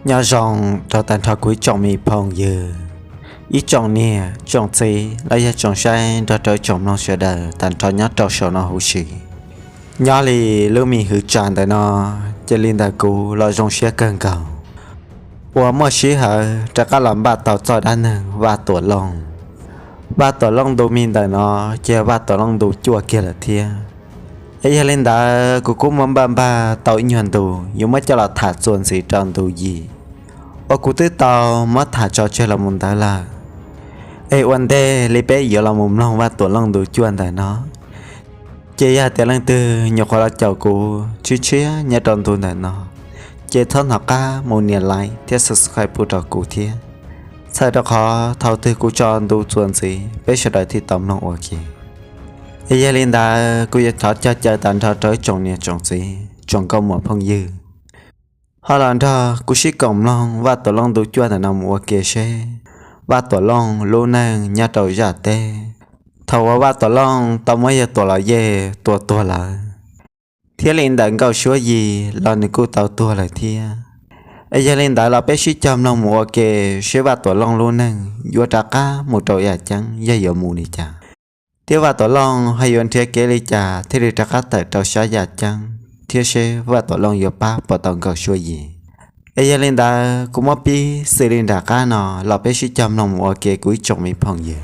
Nyob zoo rau tag nrho kuv ib tsoom me phooj ywg, ib tsoom niam tsoom txiv los yog tsoom saib nrog rau ib tsoom mloog sawv daws tag nrho nyob rau saum no huv si. Nyob li lub me hwv tsam ntawm no, cia li ntawm kuv los zoo siab kawg nkaus uas muaj sij hawm rov qab los npaj tau txoj dab neeg Vaj Tuam Looj. Vaj Tuam Looj ntu me ntawm no ces Vaj Tuam Looj ntu cuaj kiag lawm thiab. Es yog li ntawd kuv kuj muab npaj npaj tau ib nyuag ntu yuav muab coj los tham txuas ntxiv rau ntu yim uas kuv twb tau muab tham tso tseg los mus ntawd lawm. Es ua ntej li peb yuav los mus mloog Vaj Tuam Looj ntu cuaj ntawm no, ces yog tias leej twg nyuam qhuav los caum kuv tshiab tshiab nyob rau ntu ntawm no, ces txhob hnov qab mus nias like thiab subscribe pub rau kuv thiab. Txhawm rau qhov thaum twg kuv tso ntu txuas ntxiv peb sawv daws thiaj tau mloog ua ke. Es yog li ntawd kuv yuav thov cog caw tag nrho rau ib tsoom niam tsoom txiv tsoom nkauj muam phooj ywg ho los nrog kuv sib koom mloog Vaj Tuam Looj ntu cuaj ntawm no mus ua ke seb Vaj Tuam Looj lub neej nyob rau zaj teb, thaum uas Vaj Tuam Looj tau muab yawg Tuam Los Yej tua tuag lawm, thiab li ntawm Nkauj Suab Yig los nws kuj tau tuag lawm thiab. Es yog li ntawd los peb sib cog mloog mus ua ke seb Vaj Tuam Looj lub neej yuav rov qab mus rau yaj ceeb yog yuav mus li cas, thiab Vaj Tuam Looj ho yuav nrhiav kev li cas thiaj li rov qab tawm rau sab yaj ceeb, thiab seb Vaj Tuam Looj yuav pab puas tau Nkauj Suab Yig. Es yog li ntawd kuv muab pib xws li nram qab no los peb sib cog mloog mus ua ke kuv ib tsoom me phooj ywg.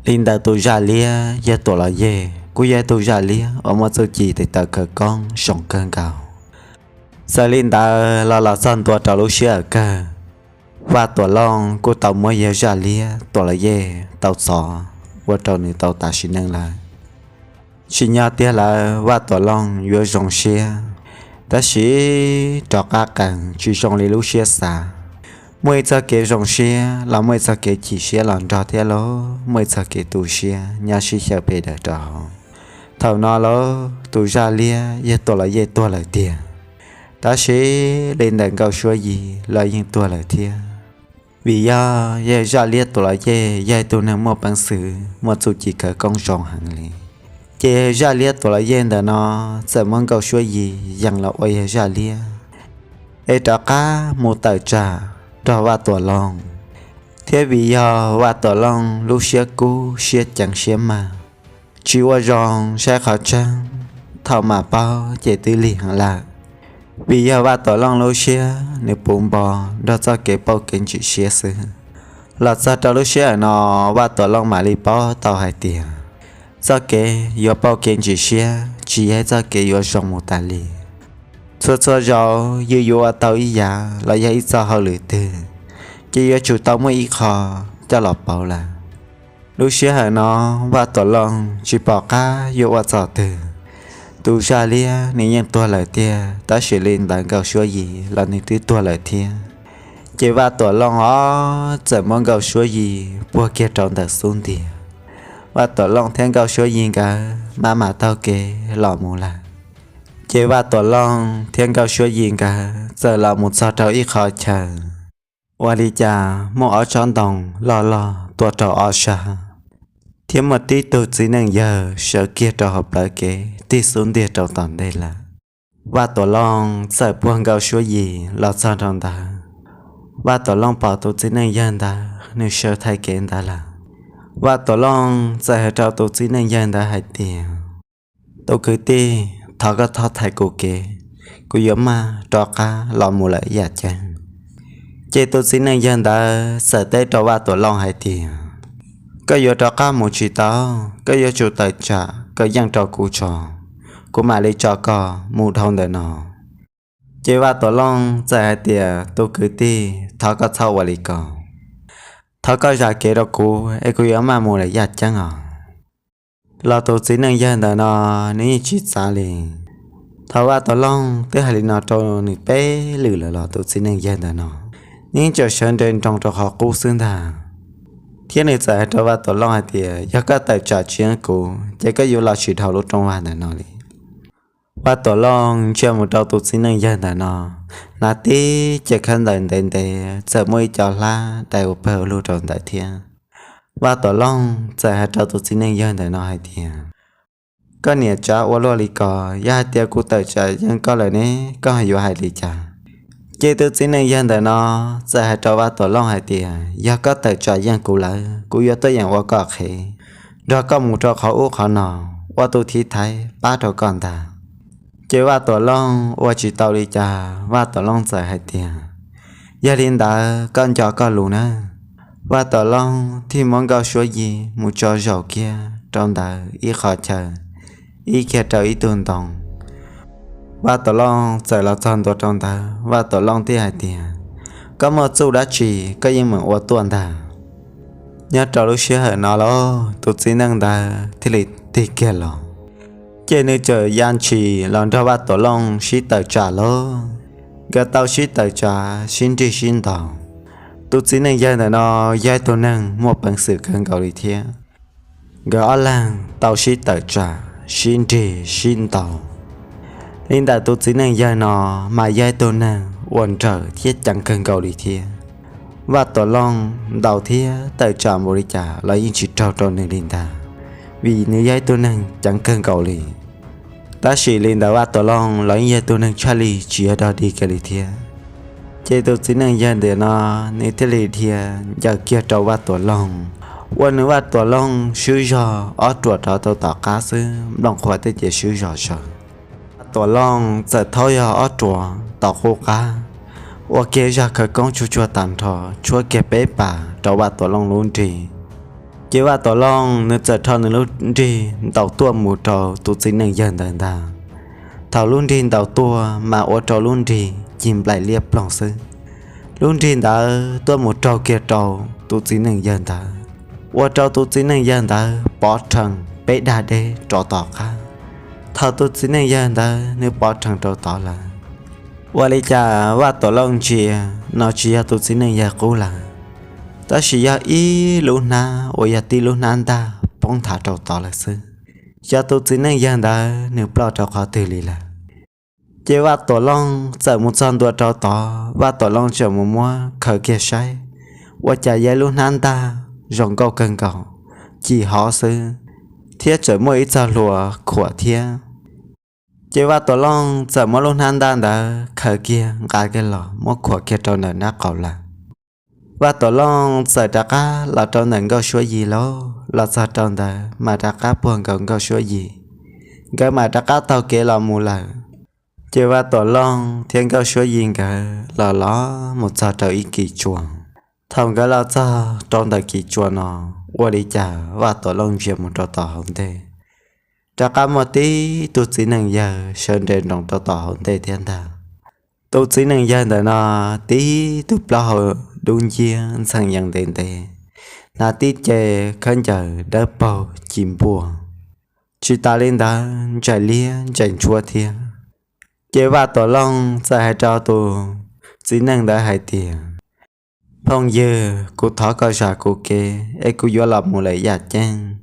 Li ntawm tus zaj liab yawg Tuam Los Yej kuj yog tus zaj liab uas muaj txuj ci tes taw khawv koob zoo kawg nkaus. Txawm li ntawd los los txog ntua rau lub sij hawm kawg, Vaj Tuam Looj kuj tau muab yawg zaj liab Tuam Los Yej tau txov ua rau nws tau tas sim neej lawm. Tsim nyog tiag lawm Vaj Tuam Looj yuav zoo siab, tab sis rov qab qees tsis zoo li lub siab xav. Muaj ib txoj kev zoo siab los muaj ib txoj kev chim siab los nrog thiab lauj, muaj ib txoj kev tu siab nyob sib xyaw pes daws rau hauv. Thaum no lauj tus zaj liab yawg Tuam Los Yej tuag lawm tiag, tab sis li ntawm Nkauj Suab Yig los yeej tuag lawm thiab. Vim yog yawg zaj liab Tuam Los Yej yog ib tug neeg muaj peev xwm muaj txuj ci khawv koob zoo heev li, ces yawg zaj liab Tuam Los Yej ntawm no txawm muab Nkauj Suab Yig yees los ua yawg zaj liab, es rov qab mus tawm tsam nrog Vaj Tuam Looj. Thiab vim yog Vaj Tuam Looj lub siab kub siab ceev siab mag, tsis ua zoo saib qhov tseeb, thaum mam paub ces twb lig heev lawm. Vim yog Vaj Tuam Looj lub siab nws puv npo nrog txoj kev pauj kev ntsim siab xwb. Los txog rau lub sij hawm no Vaj Tuam Looj mam li paub tau hais tias txoj kev yuav pauj kev ntsim siab tsis yog ib txoj kev yuav zoo mus tas li. Txhua txhua zaus yus yuav ua tau ib yam los yog ib txoj hauj lwm twg, ces yuav tsum tau muaj ib qho coj los pauv lawm. Lub sij hawm no Vaj Tuam Looj tsis pom qab yuav ua txog twg. Tus zaj liab nws yeej tuag lawm tiag, tab sis li ntawd Nkauj Suab Yig los nws twb tuag lawm thiab. Ces Vaj Tuam Looj os txawm muab Nkauj Suab Yig puag kiag rau ntawm xub ntiag. Vaj Tuam Looj thiab Nkauj Suab Yig nkawd mam mam taug kev los mus lawm. Ces Vaj Tuam Looj thiab Nkauj Suab Yig nkawd txawm los mus txog rau ib qho chaw uas li cas muaj ob tsob ntoo loj loj tuaj rau ob sab, thiab muaj tib tug txiv neej yawg sawv kiag rau hauv plawv kev tig xub ntiag rau tom ntej lawm. Vaj Tuam Looj txawm puag Nkauj Suab Yig los txog rau ntawd. Vaj Tuam Looj pom tus txiv neej yawg ntawd nws sawv thaiv kev ntawd lawm. Vaj Tuam Looj txawm hais rau tus txiv neej yawg ntawd hais tias, tus kwv tij, thov koj txhob thaiv kuv kev, kuv yuav maj rov qab los mus lawm yaj ceeb. Ces tus txiv neej yawg ntawd txawm teb rau Vaj Tuam Looj hais tias, koj yuav rov qab mus tsis tau, koj yuav tsum tawm tsam kom yeej rau kuv tso, kuv mam li tso koj mus dhau ntawm no. Ces Vaj Tuam Looj txawm hais tias, tus kwv tij, thov koj txhob ua li ko, thov koj zam kev rau kuv es kuv yuav maj mus lawm yaj ceeb os. Los tus txiv neej yawg ntawm no nws yeej tsis txav li. Thaum Vaj Tuam Looj twb hais li no rau nws peb lwm lawm los tus txiv neej yawg ntawm no nws yeej tseem sawv nres nroos rau qhov qub xwb ntag. thiab nws txawm hais rau Vaj Tuam Looj hais tias, Yog koj tawm tsam tsis yeej kuv, ces koj yuav los tsis dhau lub rooj vag ntawm no li. Vaj Tuam Looj ntsia mus rau tus txiv neej yawg ntawm no, hnav tib ce khawb ntawd ntev ntev, txawm muaj ib co hlab dai ua pawg ua lug rau ntawd thiab. Vaj Tuam Looj txawm hais rau tus txiv neej yawg ntawm no hais tias, Koj niam tsav ua luaj li ko, yog hais tias kuv tawm tsam yeej koj lawm ne, koj yuav hais li cas? Ces tus txiv neej yawg ntawm no txawm hais rau Vaj Tuam Looj hais tias, Yog koj tawm tsam yeej kuv lawm, kuv yuav tuaj yeem ua koj qhev, nrog koj mus rau qhov ub qhov no, ua tus thiv thaiv pab rau koj ntag. Ces Vaj Tuam Looj ua tsis tau li cas, Vaj Tuam Looj txawm hais tias, Yog li ntawd koj nco koj lus nawb. Vaj Tuam Looj thiaj muab Nkauj Suab Yig mus tso zaum kiag rau ntawm ib qho chaw, ib kiag rau ib tug ntoo. Vaj Tuam Looj txawm los txog ntua rau ntawd, Vaj Tuam Looj thiaj hais tias, Koj muaj txuj dab tsi koj yeej meem ua tuaj ntag. Nyob rau lub sij hawm no lauj, tus txiv neej ntawd thiaj li tig kiag los, ces nws txawm ya ntshis los nrog Vaj Tuam Looj sib tawm tsam lauj. Nkawd tau sib tawm tsam sib nrig sib ntaus. Tus txiv neej yawg ntawm no yog ib tug neeg muaj peev xwm kawg nkaus li thiab. Nkawd ob leeg tau sib tawm tsam sib nrig sib ntaus. Li ntawm tus txiv neej yawg no mas yog ib tug neeg uas nrawm thiab ceev kawg nkaus li thiab. Vaj Tuam Looj ntaus thiab tawm tsam npaum li cas los yeej tsis raug rau nws li ntag, vim nws yog ib tug neeg ceev kawg nkaus li. Tab sis li ntawd Vaj Tuam Looj los yeej yog tus neeg tshaj li tsis yog dog dig kiag li thiab. Ces tus txiv neej yawg ntawm no nws thiaj li dhia ncaws kiag rau Vaj Tuam Looj, ua nws Vaj Tuam Looj swb zog ob ruam rov tau tom qab xwb, nplooj qhuav thiab ces swb zog zaws. Vaj Tuam Looj txawm thaub yog ob ruam tom qub qab, ua kiag zaj khawv koob tsuag tsuag tag nrho, tshuab kiag peb pas rau Vaj Tuam Looj lub nrig. Ces Vaj Tuam Looj nws txawm rho nws lub nrig ntaus tuaj mus rau tus txiv neej yawg ntawd ntag. Thaum lub nrig ntaus tuaj mas ua rau lub nrig cig nplaim liab ploog xwb. Lub nrig ntawd tuaj mus raug kiag rau tus txiv neej yawg ntawd, ua rau tus txiv neej yawg ntawd pov rhees peb dag deb rov tom qab. Thaum tus txiv neej yawg ntawd nws pov rhees rau tod lawm, ua li cas Vaj Tuam Looj ntsia no tsis yog tus txiv neej yawg qub lawm, tab sis yog ib lub hnab uas yog tib lub hnab ntaj poob nthav rau tod lawm xwb. Xyov tus txiv neej yawg ntawd nws ploj rau qhov twg li lawm. Ces Vaj Tuam Looj txawm mus txog ntua rau tod, Vaj Tuam Looj txawm mus muab khaws kiag saib, ua cas yog ib lub hnab ntaj zoo nkauj kawg nkaus, ci hov xwb, thiab tseem muaj ib txog hlua khuam thiab. Ces Vaj Tuam Looj txawm muab lub hnab ntaj ntawd khaws kiag nqa kiag los muab khuam kiag rau ntawm nab qaum lawm. Vaj Tuam Looj txawm rov qab los rau ntawm Nkauj Suab Yig lauj, los txog rau ntawd mas rov qab puag nkaus Nkauj Suab Yig, nkawd mas rov qab taug kev los mus lawm. Ces Vaj Tuam Looj thiab Nkauj Suab Yig nkawd los los mus txog rau ib kis tsua. Thaum nkawd los txog rau ntawm kis tsua no, ua li cas Vaj Tuam Looj ntsia mus rau tom hauv ntej, rov qab muaj tib tug txiv neej yawg sawv nres nroos rau tom hauv ntej thiab ntag. Tus txiv neej yawg ntawm no tib tug plaub hau dub nciab ntxhee yees ntev ntev, hnav tib ce khaub ncaws dawb paug ci npuaj, tsis tas li ntawd ntsais liab ntsais ntshuab thiab. Ces Vaj Tuam Looj txawm hais rau tus txiv neej ntawd hais tias, Phooj ywg, kuv thov koj zam kuv kev es kuv yuav los mus lawm yaj ceeb.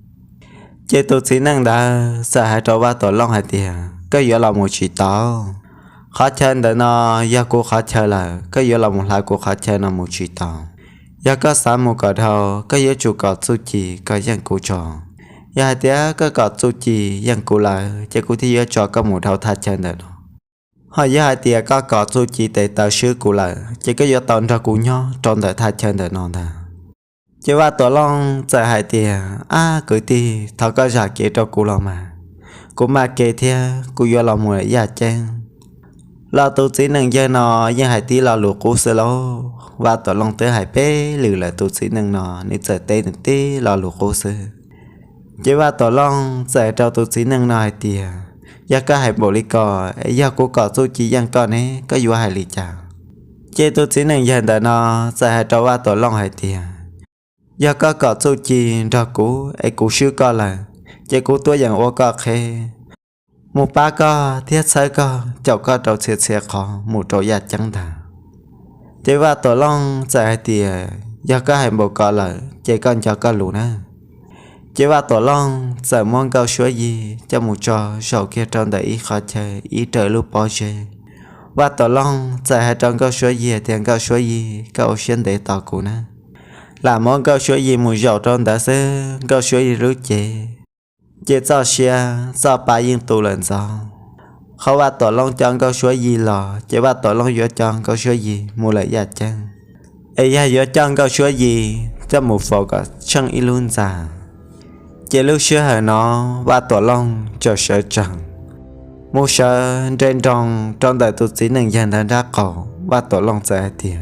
Ces tus txiv neej ntawd txawm hais rau Vaj Tuam Looj hais tias, Koj yuav los mus tsis tau. Qhov chaw ntawm no yog kuv qhov chaw lawm, koj yuav los mus hla kuv qhov chaw no mus tsis tau. Yog koj xav mus kom dhau, koj yuav tsum kom txuj ci koj yeej kuv tso. Yog hais tias koj kom txuj ci yeej kuv lawm, ces kuv thiaj yuav tso koj mus dhau thaj chaw ntawm no. Ho yog hais tias koj kom txuj ci tes taw swb kuv lawm, ces koj yuav tau nrog kuv nyob rau ntawm thaj chaw ntawm no ntag. Ces Vaj Tuam Looj txawm hais tias, Ab kwv tij, thov koj zam kev rau kuv los mas, kuv mam kev thiab kuv yuav los mus yaj ceeb. Los tus txiv neej yawg no yeej hais tib lo lus qub xwb lauj. Vaj Tuam Looj twb hais peb lwm lawm, tus txiv neej no nws txawm teb nws tib lo lus qub xwb. Ces Vaj Tuam Looj txawm hais rau tus txiv neej no hais tias, Yog koj hais npaum li ko, es yog kuv kom txuj ci yeej koj ne, koj yuav hais li cas? Ces tus txiv neej yawg ntawm no txawm hais rau Vaj Tuam Looj hais tias, Yog koj kom txuj ci nrog kuv es kuv swb koj lawm, ces kuv tuaj yeem ua koj qhev, mus pab koj thiab txhawb koj, caum koj rau txhia txhia qhov mus rau yaj ceeb ntag. Ces Vaj Tuam Looj txawm hais tias, Yog koj hais npaum ko lawm ces koj nco koj lus na. Ces Vaj Tuam Looj txawm muab Nkauj Suab Yig coj mus tso zaum kiag rau ntawm ib qhov chaw ib raws lub pob zeb. Vaj Tuam Looj txawm hais rau Nkauj Suab Yig tias, Nkauj Suab Yig, koj ua siab ntev tos kuv na. Lam muab Nkauj Suab Yig mus zaum rau ntawd xwb, Nkauj Suab Yig lub cev ces txoj sia txoj pa yeej tu lawm ntxov. Qhov Vaj Tuam Looj coj Nkauj Suab Yig los ces Vaj Tuam Looj yuav coj Nkauj Suab Yig mus lawm yaj ceeb, es yog yuav coj Nkauj Suab Yig coj mus faus kom tsheej ib lub ntxa. Ces lub sij hawm no Vaj Tuam Looj txawm sawv tsees mus sawv nres nroos rau ntawm tus txiv neej yawg ntawd nrab qaum. Vaj Tuam Looj txawm hais tias,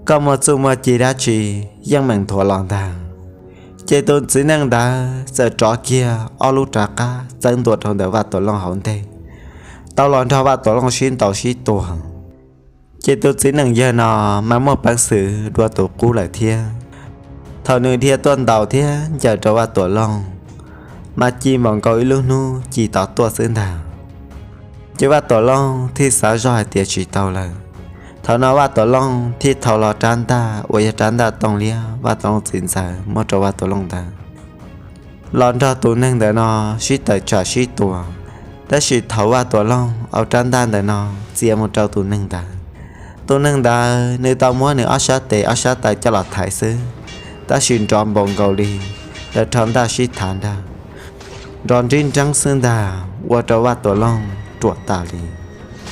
Koj muaj txuj muaj ci dab tsi yeej meem nthuav los ntag. Ces tus txiv neej ntawd txawm rov kiag ob lub rov qab txawb ntua rau ntawm Vaj Tuam Looj hauv ntej, tau los nrog Vaj Tuam Looj sib ntaus sib tua. Ces tus txiv neej yawg no mas muaj peev xwm dua tus qub lawm thiab. Thaum nws dhia tuaj ntaus thiab ncaws rau Vaj Tuam Looj, mas ci npaum nkaus ib lub hnub ci tod tuaj xwb ntag. Ces Vaj Tuam Looj thiaj xav zoj hais tias tsis tau lawm. Thaum no Vaj Tuam Looj thiaj thau los rab ntaj uas yog rab ntaj tooj liab Vaj Tuam Looj txiv ntxawm muab rau Vaj Tuam Looj ntawd los nrog tus neeg ntawm no sib tawm tsam sib tua. Tab sis thaum Vaj Tuam Looj au rab ntaj ntawm no txia mus rau tus neeg ntawd, tus neeg ntawd nws tau muab nws ob sab tes ob sab taw coj los thaiv xwb, tab sis nrov npaum nkaus li lawv rho ntaj sib thav nrag, nrov nrib nreeb xwb ntag, ua rau Vaj Tuam Looj ruam tas li.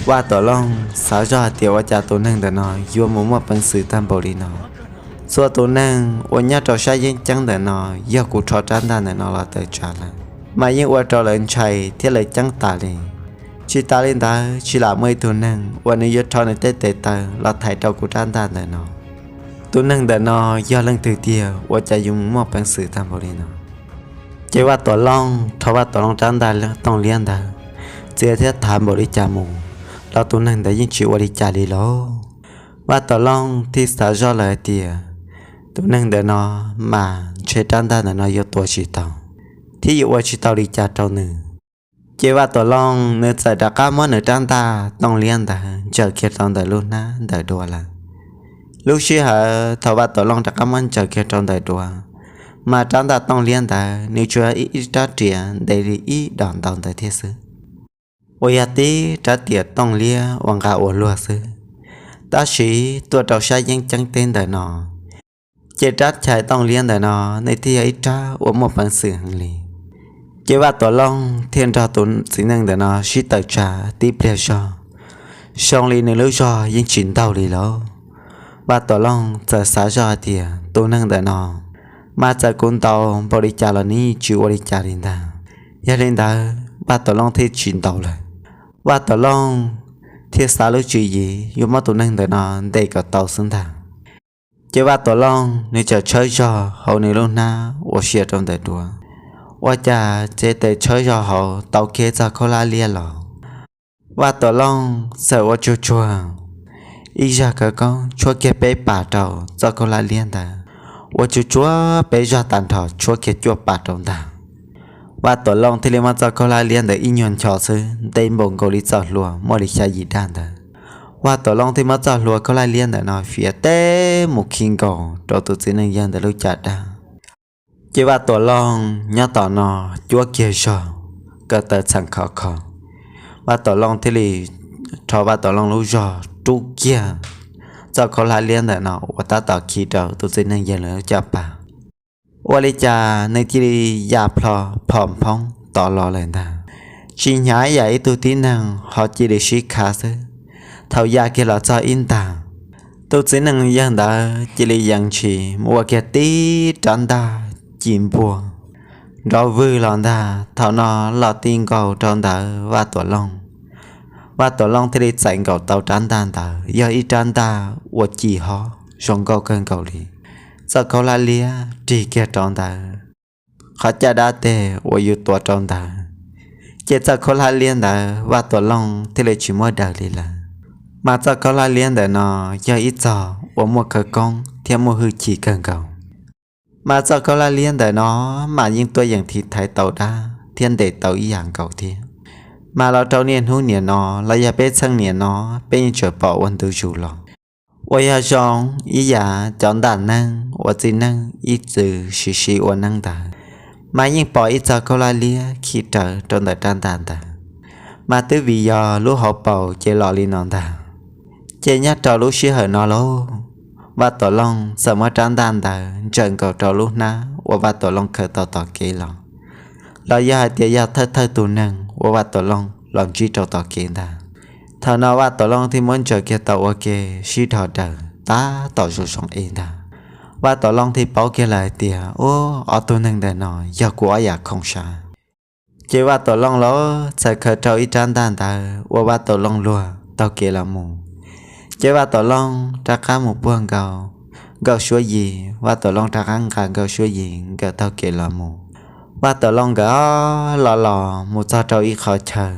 Vaj Tuam Looj xav zoj hais tias ua cas tus neeg ntawm no yuav mus muaj peev xwm tag npaum li no. Txhua tus neeg uas nyob rau sab yeeb ceeb ntawm no, yog kuv rho rab ntaj ntawm no los tawm tsam lawm mas yeej ua rau lawv ntshai thiab lawv ceeb tas li. Tsis tas li ntawd tsis lam muaj ib tug neeg uas nws yuav rho nws tej tes taw los thaiv rau kuv rab ntaj ntawm no. Tus neeg ntawm no yog leej twg tiag ua cas yuav mus muaj peev xwm tag npaum li no? Ces Vaj Tuam Looj rho Vaj Tuam Looj rab ntaj tooj liab ntawd txia thiab thav npaum li cas mus los tus neeg ntawd yeej tsis ua li cas li lauj. Vaj Tuam Looj thiaj xav zoj lawm hais tias tus neeg ntawm no mas ntshe rab ntaj ntawm no yuav tua tsis tau thiab yuav ua tsis tau li cas rau nws. Ces Vaj Tuam Looj nws txawm rov qab muab nws rab ntaj tooj liab ntawd ntsaws kiag rau ntawm lub hnab ntawm duav lawm. Lub sij hawm thaum Vaj Tuam Looj rov qab muab ntsaws kiag rau ntawm duav, mas rab ntaj tooj liab ntawd nws tsuas ib rab riam ntev li ib dos ntau ntawd thiab xwb, uas yog tib rab riam tooj liab ua nqa ua luag xwb. Tab sis tuaj rau sab yeeb ceeb teb ntawm no, ces rab chais tooj liab ntawm no nws thiaj yog ib rab uas muaj peev xwm heev li. Ces Vaj Tuam Looj thiaj nrog tus txiv neej ntawm no sib tawm tsam tib pliag zog, zoo li nws lub zog yeej tsis ntaug li lauj. Vaj Tuam Looj txawm xav zoj hais tias tus neeg ntawm no mas txawm kuv ntaus npaum li cas los nws yeej tsis ua li cas li ntag. Yog li ntawd Vaj Tuam Looj thiaj tsis ntaus lawm. Vaj Tuam Looj thiaj xav lub tswv yim yuav muab tus neeg ntawm no ntes kom tau xwb ntag. Ces Vaj Tuam Looj nws txawm tshawb zog hauv nws lub hnab uas sia rau ntawm duav, ua cas cev tes tshawb zog hauv tau kiag txoj khaub hlab liab los. Vaj Tuam Looj txawm ua tsuag tsuag ib zaj khawv koob tshuab kiag peb pas rau txoj khaub hlab liab ntawd, ua tsuag tsuag peb zaj tag nrho tshuab kiag cuaj pas rau ntag. Vaj Tuam Looj thiaj li muab txoj khaub hlab liab ntawd ib nyuag ncho xwb ntev npaum nkaus li txoj hlua muaj li xya yim daj ntawd. Vaj Tuam Looj thiaj muab txoj hlua khaub hlab liab ntawm no fiav teb mus khi nkaus rau tus txiv neej yawg ntawd lub caj dab. Ces Vaj Tuam Looj nyob tom no cuab kiag zog, ko taw txheem khov kho. Vaj Tuam Looj thiaj li rho Vaj Tuam Looj lub zog rub kiag txoj khaub hlab liab ntawm no uas tab tom khi rau tus txiv neej yawg lub caj pas. Ua li cas nws cia li ya plho phom phoob tod los lawm ntag. Tsis hnyav ib yam ib tug tib neeg ho cia li sib khav xwb. Thaum ya kiag los txog ib ntag, tus txiv neej yawg ntawd cia li yees ntshis mus ua kiag tib rab ntaj ci npua nrov vwg los ntag. Thaum no los ti nkaus rau ntawm Vaj Tuam Looj. Vaj Tuam Looj thiaj li txais nkaus tau rab ntaj ntawd, yog ib rab ntaj uas ci hob zoo nkauj kawg nkaus li. Txoj khaub hlab liab rig kiag rau ntawd qhov caj dab teg uas yus tuav rau ntawd, ces txoj khaub hlab liab ntawd Vaj Tuam Looj thiaj li tsis muab daws li lawm. Mas txoj khaub hlab liab ntawm no yog ib txoj uas muaj khawv koob thiab muaj hwj chim kawg nkaus. Mas txoj khaub hlab liab ntawm no mas yeej tuaj yeem thim thaiv tau dab thiab ntes tau ib yam nkaus thiab. Mas los rau niaj hnub niam no los yog peb txheej niam no, peb yeej tseem pom ua ntu zus los. Uas yog zoo ib yam cov ntaj neeb uas txiv neej ib txwm siv siv ua neeb ntawd, mas yeej pom ib txog khaub hlab liab khi rawv rau ntawm rab ntaj ntawd, mas twb vim yog lub hauv paus ces los li no ntag. Ces nyob rau lub sij hawm no lauj, Vaj Tuam Looj txawm muab rab ntaj ntawd ntsaws nkaus rau lub hnab uas Vaj Tuam Looj khaws tau tom kev los, los yog hais tias yog thawj thawj tus neeg uas Vaj Tuam Looj los ntsib rau tom kev ntag. Thaum no Vaj Tuam Looj thiaj muab ntsaws kiag tau ua ke sib dhos daws tab tom zoo zoo ib ntag. Vaj Tuam Looj thiaj paub kiag lawm hais tias, Ub, ob tug neeg ntawm no yog kuv ob yam khoom sav. Ces Vaj Tuam Looj los txawm khaws rau ib rab ntaj ntawd uas Vaj Tuam Looj luag taug kev los mus. Ces Vaj Tuam Looj rov qab mus puag nkaus Nkauj Suab Yig, Vaj Tuam Looj rov qab nqa Nkauj Suab Yig nkawd taug kev los mus. Vaj Tuam Looj nkawd los los mus txog rau ib qho chaw,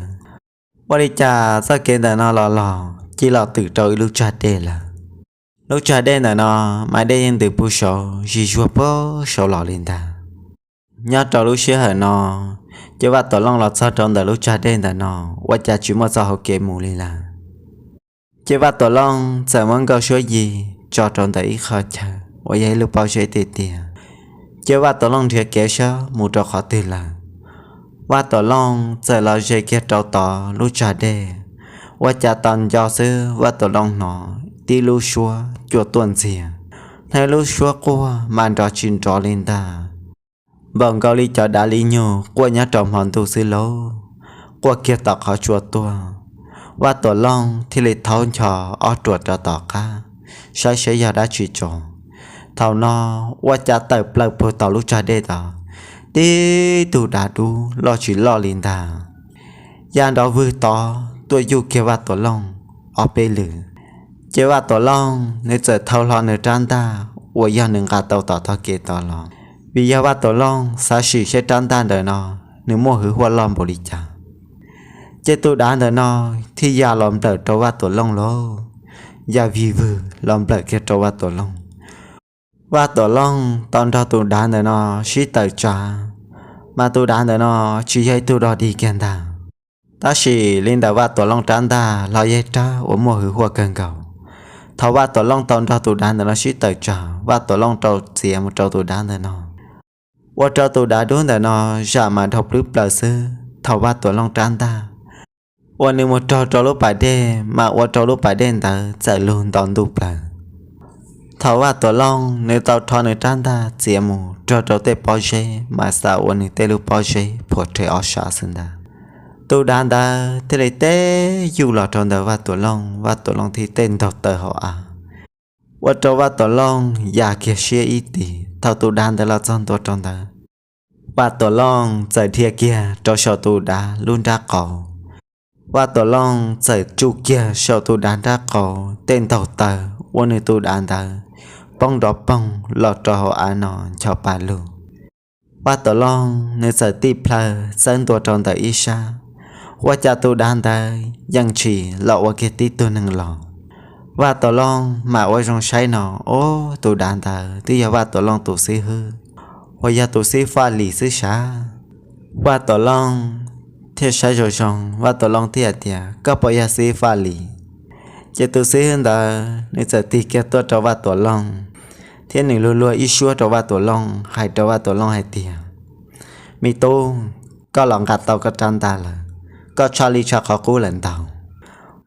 ua li cas txoj kev ntawm no los los cia li twm rau ib lub tsag dej lawm. Lub tsag dej ntawm no mas dej yeej ntws puag saud zig zuag puag saud los li ntag. Nyob rau lub sij hawm no, ces Vaj Tuam Looj los txog rau ntawm lub tsag dej ntawm no, ua cas tsis muaj txoj hauv kev mus li lawm. Ces Vaj Tuam Looj txawm muab Nkauj Suab Yig tso rau ntawm ib qho chaw uas yog ib lub pob zeb tiag tiag. Ces Vaj Tuam Looj nrhiav kev saib mus rau qhov twg lawm. Vaj Tuam Looj txawm los ze kiag rau tod lub tsag dej, ua cas tos nco xwb Vaj Tuam Looj hnov tib lub suab cua tuaj ntxiag, hnov lub suab quaj mas nrov tsis nrov li ntag, npaum nkaus li cov dav li nyug quaj nyob rau hmo ntuj xwb lauj, quaj kiag tom qhov tsua tuaj. Vaj Tuam Looj thiaj li thaub ncho ob ruam rau tom qab, saib saib yog dab tsi tso. Thaum no ua cas tawm plaws puag tom lub tsag dej tod, tib tug dav dub loj tsis loj li ntag, ya nrov vwg tod tuaj yuj kiag Vaj Tuam Looj ob peb lwm. Ces Vaj Tuam Looj nws txawm thau hlo nws rab ntaj uas yog nws nqa tau tom tog kev tod los, vim yog Vaj Tuam Looj xav sim saib rab ntaj ntawm no nws muaj hwv huaj loj npaum li cas. Ces tus dav ntawm no thiaj ya los nplawm rau Vaj Tuam Looj lauj, ya vig vwg los nplawm kiag rau Vaj Tuam Looj. Vaj Tuam Looj tau nrog tus dav ntawm no sib tawm tsam, mas tus dav ntawm no tsis yog ib tug dog dig kiag ntag. Tab sis li ntawm Vaj Tuam Looj rab ntaj los yog ib rab uas muaj hwv huaj kawg nkaus. Thaum Vaj Tuam Looj tau nrog tus dav ntawm no sib tawm tsam, Vaj Tuam Looj rau txiav mus rau tus dav ntawm no, ua rau tus dav dub ntawm no zam mas dhau plwb plaws xwb. Thaum Vaj Tuam Looj rab ntaj uas nws mus rog rau lub pas dej mas ua rau lub pas dej ntawd txawm lug nto ntuj plaws. Thaum Vaj Tuam Looj nws tau rho nws rab ntaj txiav mus rog rau tej pob zeb mas xav ua nws tej lub pob zeb phuam rhe ob sab xwb ntag. Tus dav ntawd thiaj li teb yuj los rau ntawm Vaj Tuam Looj, Vaj Tuam Looj thiaj teb ntaug taw hauv av, ua rau Vaj Tuam Looj ya kiag siab ib tis. Thaum tus dav ntawd los txog ntua rau ntawd, Vaj Tuam Looj txawm dhia kiag rau saum tus dav lub nrab qaum. Vaj Tuam Looj txawm tsuj kiag saum tus dav nrab qaum tej ntaug taw, ua nws tus dav ntawd poob nrov poog los rau hauv av no ncho pa lug. Vaj Tuam Looj nws txawm tij plhaw txawb ntua rau ntawm ib sab, ua cas tus dav ntawd yeej tshis los ua kiag tib tug neeg los. Vaj Tuam Looj mam ua zoo saib no, ob, tus dav ntawd twb yog Vaj Tuam Looj tus xib hwb, uas yog tus xib Faj Lis xwb sav. Vaj Tuam Looj thiaj saib zoo zoo, Vaj Tuam Looj thiaj hais tias, Koj puas yog xib Faj Lis? Ces tus xib hwb ntawd nws txawm tig kiag tuaj rau Vaj Tuam Looj, thiab nws luag luag ib suab rau Vaj Tuam Looj, hais rau Vaj Tuam Looj hais tias, Me tub, koj los nqa tau koj rab ntaj lawm, koj tshaj li tshaj qhov qub lawm ntag.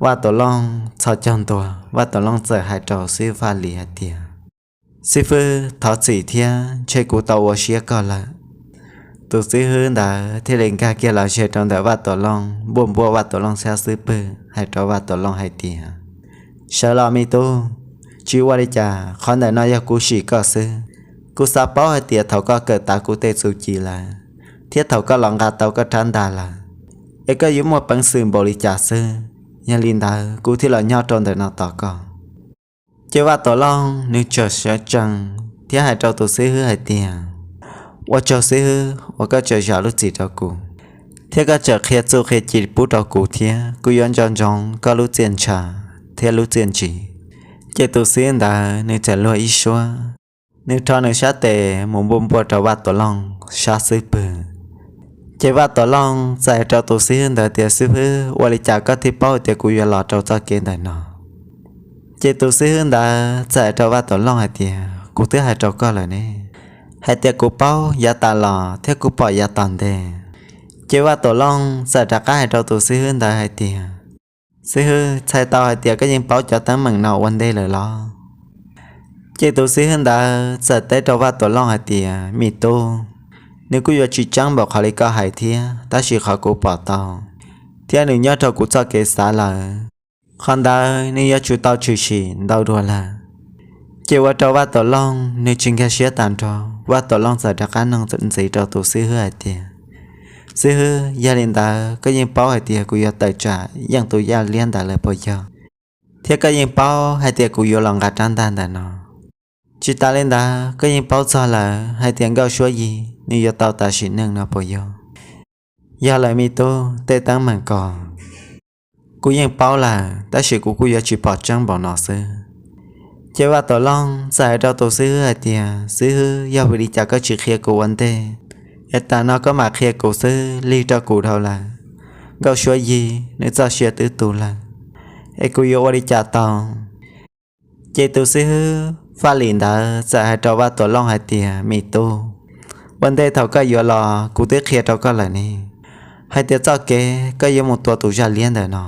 Vaj Tuam Looj txhos caug ntua, Vaj Tuam Looj txawm hais rau xib Faj Lis hais tias, Xib hwb, thov txim thiab, ntshe kuv tau ua siab koj lawm. Tus xib hwb ntawd thiaj li nkag kiag los ze rau ntawm Vaj Tuam Looj, npuaj npuaj Vaj Tuam Looj sab xub pwg, hais rau Vaj Tuam Looj hais tias, Sawv los me tub, tsis ua li cas, qhov ntawm no yog kuv sim koj xwb. Kuv xav paub hais tias thaum koj kawm tav kuv tej txuj ci lawm, thiab thaum koj los nqa tau koj rab ntaj lawm, es koj yuav muaj peev xwm npaum li cas xwb. Yog li ntawd kuv thiaj los nyob rau ntawm no tos koj. Ces Vaj Tuam Looj nws txawm sawv tsees thiab hais rau tus xib hwb hais tias, Ua tsaug xib hwb uas koj tseem zam lub txim rau kuv, thiab koj tseem qhia txuj qhia ci pub rau kuv thiab, kuv yuav nco ntsoov koj lub txiaj ntsha thiab lub txiaj ntsig. Ces tus xib hwb ntawd nws txawm luag ib suab, nws rho nws sab tes mus npuaj npuaj rau Vaj Tuam Looj sab xub pwg. Ces Vaj Tuam Looj txawm hais rau tus xib hwb ntawd tias, Xib hwb, ua li cas koj thiaj paub tias kuv yuav los rau txoj kev ntawm no? Ces tus xib hwb ntawd txawm hais rau Vaj Tuam Looj hais tias, Kuv twb hais rau koj lawm ne, hais tias kuv paub yav tas los thiab kuv pom yav tom ntej. Ces Vaj Tuam Looj txawm rov qab hais rau tus xib hwb ntawd hais tias, Xib hwb, txhais tau hais tias koj yeej paub cov teeb meem no ua ntej lawm los? Ces tus xib hwb ntawd txawm teb rau Vaj Tuam Looj hais tias, Me tub, nws kuj yuav tsis tseeb npaum qhov li koj hais thiab, tab sis qhov kuv pom tau thiab nws nyob rau kuv txoj kev xav lawm, qhov ntawd nws yuav tsum tau tshwm sim ntau dua lawm. Ces ua rau Vaj Tuam Looj nws tsis nkag siab tag nrho. Vaj Tuam Looj txawm rov qab nug ntxiv rau tus xib hwb hais tias, Xib hwb, yog li ntawd koj yeej paub hais tias kuv yuav tawm tsam yeej tus yaj liab ntawd lawm puas yog? Thiab koj yeej paub hais tias kuv yuav los nqa rab ntaj ntawm no. Tsis tas li ntawd, koj yeej paub txog lawm hais tias Nkauj Suab Yig nws yuav tau tas sim neej no puas yog? Yog lawm me tub, tej teeb meem ko kuv yeej paub lawm, tab sis kuv kuj yuav tsis pom tseeb npaum no xwb. Ces Vaj Tuam Looj txawm hais rau tus xib hwb hais tias, Xib hwb, yog vim li cas koj tsis qhia kuv ua ntej, es tas no koj mam qhia kuv xwb lig rau kuv dhau lawm. Nkauj Suab Yig nws txoj sia twb tu lawm, es kuv yuav ua li cas tau? Ces tus xib hwb Faj Lim ntawd txawm hais rau Vaj Tuam Looj hais tias, Me tub, ua ntej thaum koj yuav los kuv twb qhia rau koj lawm ne, hais tias txoj kev koj yuav mus tua tus yaj liab ntawm no,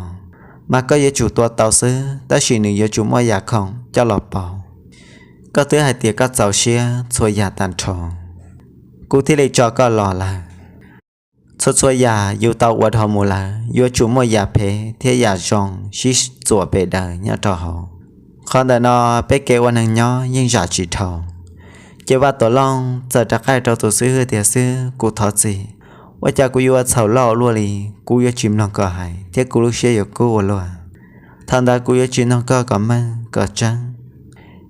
mas koj yuav tsum tua tau xwb, tab sis nws yuav tsum muaj yam khoom coj los pauv. Koj twb hais tias koj txaus siab txhua yam tag nrho, kuv thiaj li tso koj los lawm. Txhua txhua yam yus tau ua dhau mus lawm, yuav tsum muaj yam phem thiab yam zoo sib txuam pes daws nyob rau hauv. Qhov ntawm no peb kev ua neeg nyob yeej zam tsis dhau. Ces Vaj Tuam Looj txawm rov qab rau tus xib hwb tias, Xib hwb, kuv thov txim, ua cas kuv yuav ua txhaum loj ua luaj li, kuv yuav tsis mloog koj hais thiab kuv lub siab yuav kub ua luaj. Thaum ntawd kuv yuav tsis nug koj kom meej kom tseeb.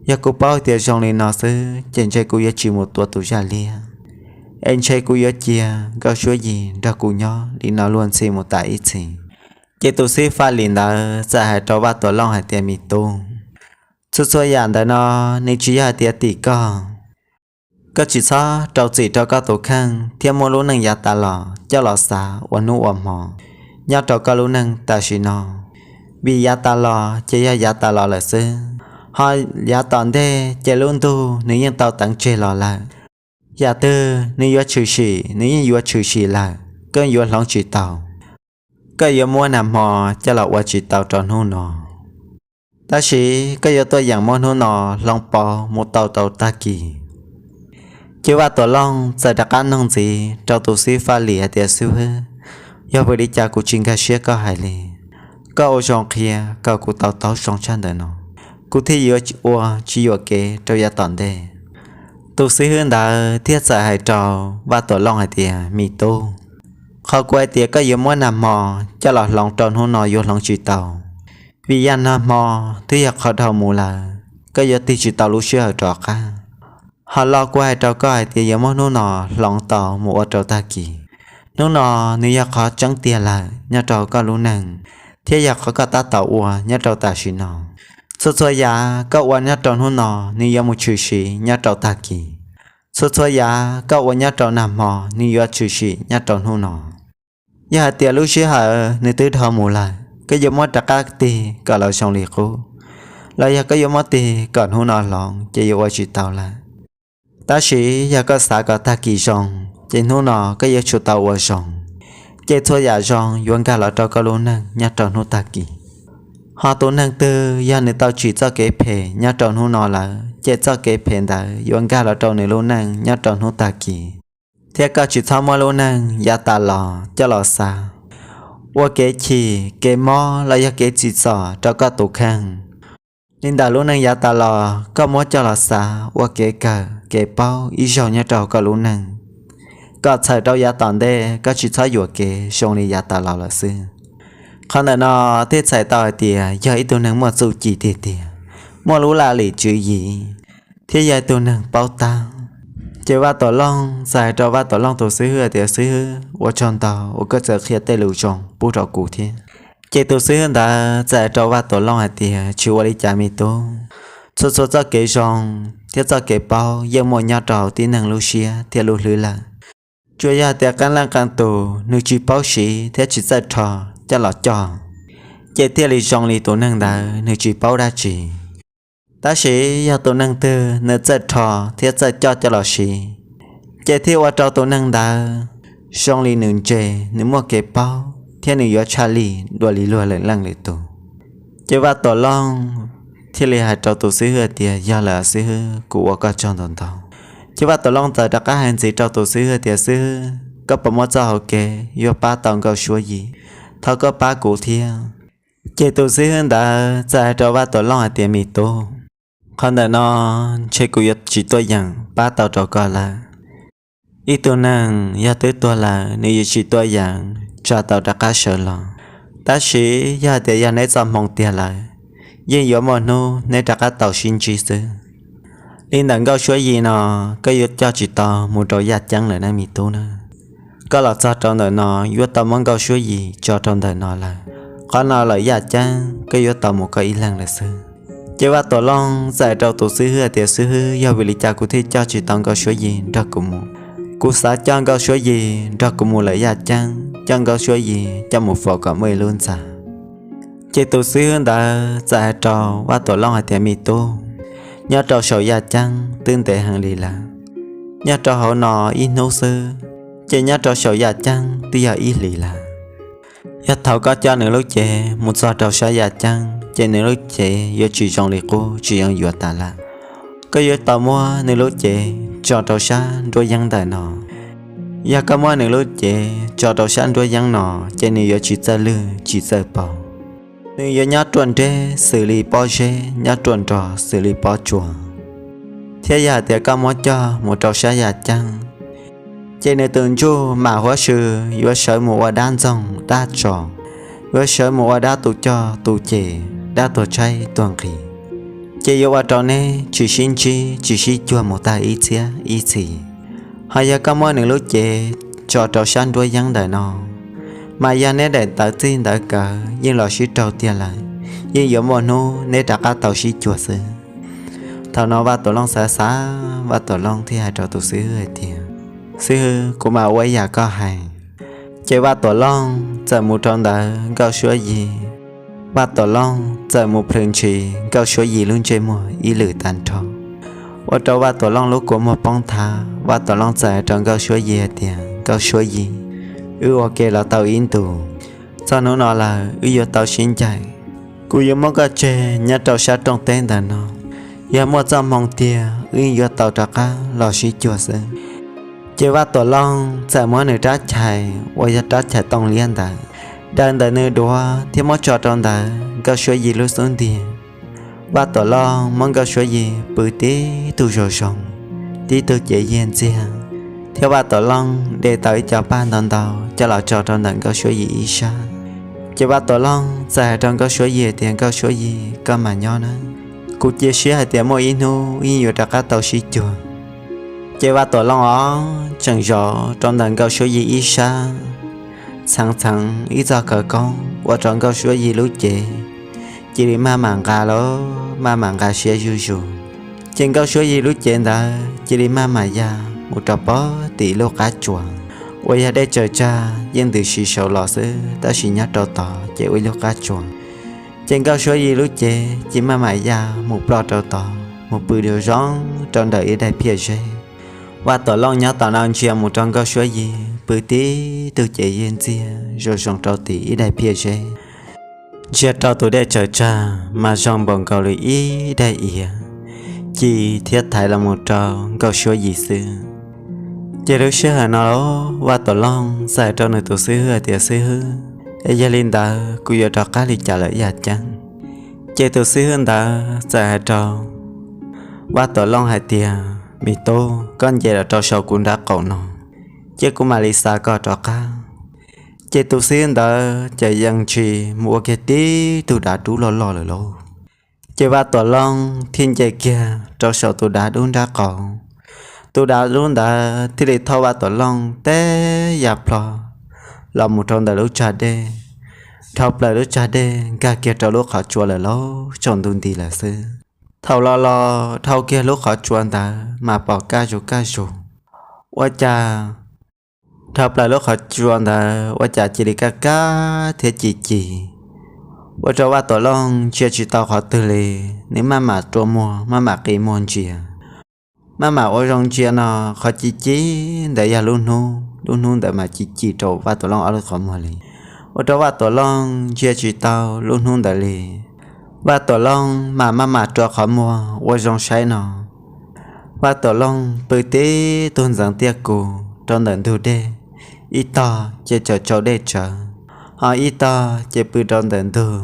Yog kuv paub tias zoo li no xwb ces ntshe kuv yuav tsis mus tua tus yaj liab, es ntshe kuv yuav cia Nkauj Suab Yig nrog kuv nyob li no luag ntxhi mus tas ib txhis. Ces tus xib hwb Faj Lim ntawd txawm hais rau Vaj Tuam Looj hais tias, Me tub, txhua txhua yam ntawm no nws tsis yog hais tias tim koj. Koj tsis txhob rau txim rau koj tus kheej thiab muab lub neej yav tas los coj los xav ua hnub ua hmo nyob rau koj lub neej tam sim no, vim yav tas los ces yog yav tas los lawm xwb. Ho yav tom ntej ces lub ntuj nws yeej tau teev tseg los lawm. Yam twg nws yuav tshwm sim nws yeej yuav tshwm sim lawm, koj yuav hloov tsis tau. Koj yuav muab nag hmo coj los ua tsis tau rau hnub no, tab sis koj yuav tuaj yeem muab hnub no hloov pauv mus tau rau tag kis. Ces Vaj Tuam Looj txawm rov qab nug ntxiv rau tus xib hwb Faj Lim hais tias, Xib hwb, yog vim li cas kuv tsis nkag siab koj hais li? Koj ua zoo qhia kom kuv tau taub zoo tshaj ntawm no, kuv thiaj yuav ua tsis yuam kev rau yav tom ntej. Tus xib hwb ntawd thiaj txawm hais rau Vaj Tuam Looj hais tias, Me tub, qhov kuv hais tias koj yuav muab nag hmo coj los hloov rau hnub no yuav hloov tsis tau, vim yog nag hmo twb yog qhov dhau mus lawm, koj yuav tig tsis tau lub sij hawm rov qab. Ho lo kuv hais rau koj hais tias yuav muab hnub no hloov tau mus ua rau tag kis. Hnub no nws yog qhov tseeb tiag lawm nyob rau koj lub neej, thiab yog qhov koj tab tom ua nyob rau tam sim no. Txhua txhua yam koj ua nyob rau hnub no nws yuav mus tshwm sim nyob rau tag kis. Txhua txhua yam koj ua nyob rau nag hmo nws yuav tshwm sim nyob rau hnub no. Yog hais tias lub sij hawm nws twb dhau mus lawm, koj yuav muab rov qab tig kom los zoo li qub, los yog koj yuav muab tig kom hnub no hloov ces yuav ua tsis tau lawm. Tab sis yog koj xav kom tag kis zoo, ces hnub no koj yuav tsum tau ua zoo, ces txhua yam zoo yuav nkag los rau koj lub neej nyob rau hnub tag kis. Ho tus neeg twg yog nws tau tsim txoj kev phem nyob rau hnub no lawm, ces txoj kev phem ntawd yuav nkag los rau nws lub neej nyob rau hnub tag kis. Thiab koj tsis txhob muab lub neej yav tas los coj los xav ua kev chim kev mob los yog kev tsim txom rau koj tus kheej. Li ntawm lub neej yav tas los koj muab coj los xav ua kev kawm kev paub ib zaug nyob rau koj lub neej, kom txhawm rau yav tom ntej koj tsis txhob yuam kev zoo li yav tas los lawm xwb. Qhov ntawm no thiaj txhais tau hais tias yog ib tug neeg muaj txuj ci tiag tiag, muaj lub laj lim tswv yim, thiab yog ib tug neeg paub tab. Ces Vaj Tuam Looj txawm hais rau Vaj Tuam Looj tus xib hwb tias, Xib hwb, ua tsaug ntau uas koj txawm qhia tej lus zoo pub rau kuv thiab. Ces tus xib hwb ntawd txawm hais rau Vaj Tuam Looj hais tias, Tsis ua li cas me tub, txhua txhua txoj kev zoo thiab txoj kev paub yeej muaj nyob rau hauv tib neeg lub siab thiab lub hlwb lawm. Tsuas yog tias qee leej qee tus nws tsis paub siv thiab tsis txawj rho coj los coj, ces thiaj li zoo li tus neeg ntawd nws tsis paub dab tsi. Tab sis yog tus neeg twg nws txawj rho thiab txawj coj coj los siv, ces thiaj ua rau tus neeg ntawd zoo li nws ntse, nws muaj kev paub thiab nws yuav tshaj lij dua li luag lwm leej lwm tus. Ces Vaj Tuam Looj thiaj li hais rau tus xib hwb tias, Yog lawm xib hwb, kuv ua koj tsaug ntau ntau. Ces Vaj Tuam Looj txawm rov qab hais ntxiv rau tus xib hwb tias, Xib hwb, koj puas muaj txoj hauv kev yuav pab tau Nkauj Suab Yim? Thov koj pab kuv thiab. Ces tus xib hwb ntawd txawm hais rau Vaj Tuam Looj hais tias, Me tub, qhov ntawm no ntshe kuv yuav tsis tuaj yeem pab tau rau koj lawm. Ib tug neeg yog twb tuag lawm nws yuav tsis tuaj yeem tsa tau rov qab sawv los. Tab sis yog hais tias yog neb txoj hmoo tiag lawm, yeej yuav muaj hnub neb rov qab tau sib ntsib xwb. Li ntawm Nkauj Suab Yim no, koj yuav coj tsis tau mus rau Yaj Ceeb lawm nawb me tub na. Koj los txog rau ntawm no yuav tau muab Nkauj Suab Yim tso rau ntawm no lawm. Qhov no lawm Yaj Ceeb koj yuav tau mus koj ib leeg lawm xwb. Ces Vaj Tuam Looj txawm hais rau tus xib hwb tias, Xib hwb, yog vim li cas kuv thiaj coj tsis tau Nkauj Suab Yim nrog kuv mus? Kuv xav coj Nkauj Suab Yim nrog kuv mus lawm Yaj Ceeb, coj Nkauj Suab Yim coj mus faus kom muaj ib lub ntxa. Ces tus xib hwb ntawd txawm hais rau Vaj Tuam Looj hais tias, Me tub, nyob rau saum Yaj Ceeb twb ntev heev li lawm. Nyob rau hauv no ib hnub xwb, ces nyob rau saum Yaj Ceeb twb yog ib hlis lawm. Yog thaum koj coj nws lub cev mus txog rau sab Yaj Ceeb, ces nws lub cev yuav tsis zoo li qub, tsis zoo yuav tas lawm. Koj yuav tau muab nws lub cev tso rau sab nruab yeeb ntawm no. Yog koj muab nws lub cev tso rau sab nruab yeeb no, ces nws yuav tsis txawj lwj tsis txawj paug. Nws yuav nyob ruaj nreb xws li pob zeb, nyob ruaj nrog xws li pob tsuas. Thiab yog hais tias koj muab coj mus rau sab Yaj Ceeb, ces nws tus ntsuj mam huab sw yuav sawv mus ua dab ntxoog dab tso, yuav sawv mus ua dab tu coj tu cem, dab tuag tshaib tuag nqhis, ces yuav ua rau neb tsis sib ntsib tsis sib cuag mus tag ib txhiab ib txhis. Ho yog koj muab nws lub cev tso rau sab nruab yeeb ntawm no, mas yog neb daim ntawv txij ntawv kawv yeej los sib raug tiag lawm, yeej yuav muaj hnub neb rov qab tau sib cuag xwb. Thaum no Vaj Tuam Looj xav xav, Vaj Tuam Looj thiaj hais rau tus xib hwb hais tias, Xib hwb, kuv mam ua ib yam koj hais. Ces Vaj Tuam Looj txawm mus rau ntawm Nkauj Suab Yim. Vaj Tuam Looj txawm mus plhws ntshis Nkauj Suab Yim lub ntsej muag ib lwm tag nrho, ua rau Vaj Tuam Looj lub kua muag poob thav. Vaj Tuam Looj txawm hais rau Nkauj Suab Yim hais tias, Nkauj Suab Yim, wb ua ke los tau ib ntus, txog hnub no lawm wb yuav tau sib ncaim. Kuv yuav muab koj tseg nyob rau sab rooj teb ntawm no, yog muaj txoj hmoo tiag wb yuav tau rov qab los sib cuag xwb. Ces Vaj Tuam Looj txawm muab nws rab chais uas yog rab chais tooj liab ntawd, daws ntawm nws duav thiab muab tso rau ntawm Nkauj Suab Yim lub xub ntiag. Vaj Tuam Looj muab Nkauj Suab Yim pw tib tug zoo zoo, tib tug cev yiag ntxiag, thiab Vaj Tuam Looj de tau ib co paj ntau ntau coj los tso rau ntawm Nkauj Suab Yim ib sab. Ces Vaj Tuam Looj txawm hais rau Nkauj Suab Yim tias, Nkauj Suab Yim, koj mas nyob na, kuv cia siab hais tias muaj ib hnub yeej yuav rov qab tau sib cuag. Ces Vaj Tuam Looj os tseem zov rau ntawm Nkauj Suab Yim ib sab, txheev txheev ib txoj khawv koob ua rau Nkauj Suab Yim lub cev cia li maj mam nqa los maj mam nqa siab zuj zus. Ces Nkauj Suab Yim lub cev ntawd cia li maj mam ya mus rau pog tim lub qab tsuas uas yog dej tsaws tsag yeej ntws si saud los xwb, tab sis nyob rau tod ces ua ib lub qab tsuas. Ces Nkauj Suab Yim lub cev cia maj mam ya mus ploj rau tod mus pw zoo zoo rau ntawm ib daim phiaj zeb. Vaj Tuam Looj nyob tom no ntsia mus rau Nkauj Suab Yim pw tib tug cev yiag ntxiag zoo zoo rau tim ib daim phiaj zeb. Ntsia rau tus dej tsaws tsag mas zoo npaum nkaus li ib daim iav ci thiab thaiv los mus rau Nkauj Suab Yim xwb. Ces lub sij hawm no Vaj Tuam Looj txawm hais rau nws tus xib hwb hais tias, Xib hwb, es yog li ntawd kuv yuav rov qab li cas lawm Yaj Ceeb? Ces tus xib hwb ntawd txawm hais rau Vaj Tuam Looj hais tias, Me tub, koj nce los rau saum kuv nraub qaum no, ces kuv mam li xa koj rov qab. Ces tus xib hwb ntawd ces yeej ntshis mus ua kiag tib tug dav dub loj loj lawm lauj. Ces Vaj Tuam Looj thiaj nce kiag rau saum tus dav dub nraub qaum. Tus dav dub ntawd thiaj li thauj Vaj Tuam Looj teb ya plho los mus rau ntawm lub tsag dej, dhau plaws lub tsag dej nkag kiag rau lub qhov tsua lawm lauj, tsaus ntuj nti lawm xwb. Thaum los los dhau kiag lub qhov tsua ntawd mas pom kaj zus kaj zus, ua cas dhau plaws lub qhov tsua ntawd ua cas cia li kaj kaj thiab ci ci. ua rau Vaj Tuam Looj ntsia tsis tau qhov twg li. Nws maj mam rua muag, maj mam qi muag ntsia, maj mam ua zoo ntsia no, qhov ci ci ntawd yog lub hnub, lub hnub ntawd mas ci ci rau Vaj Tuam Looj ob lub qhov muag li, ua rau Vaj Tuam Looj ntsia tsis tau lub hnub ntawd li. Vaj Tuam Looj mam maj mam rua qhov muag ua zoo saib no, Vaj Tuam Looj pw tib tug ntxeev tiaj kus rau ntawm ntug dej, ib tog ces tsaus tsau dej tsawv, ho ib tog ces pw rau ntawm ntug.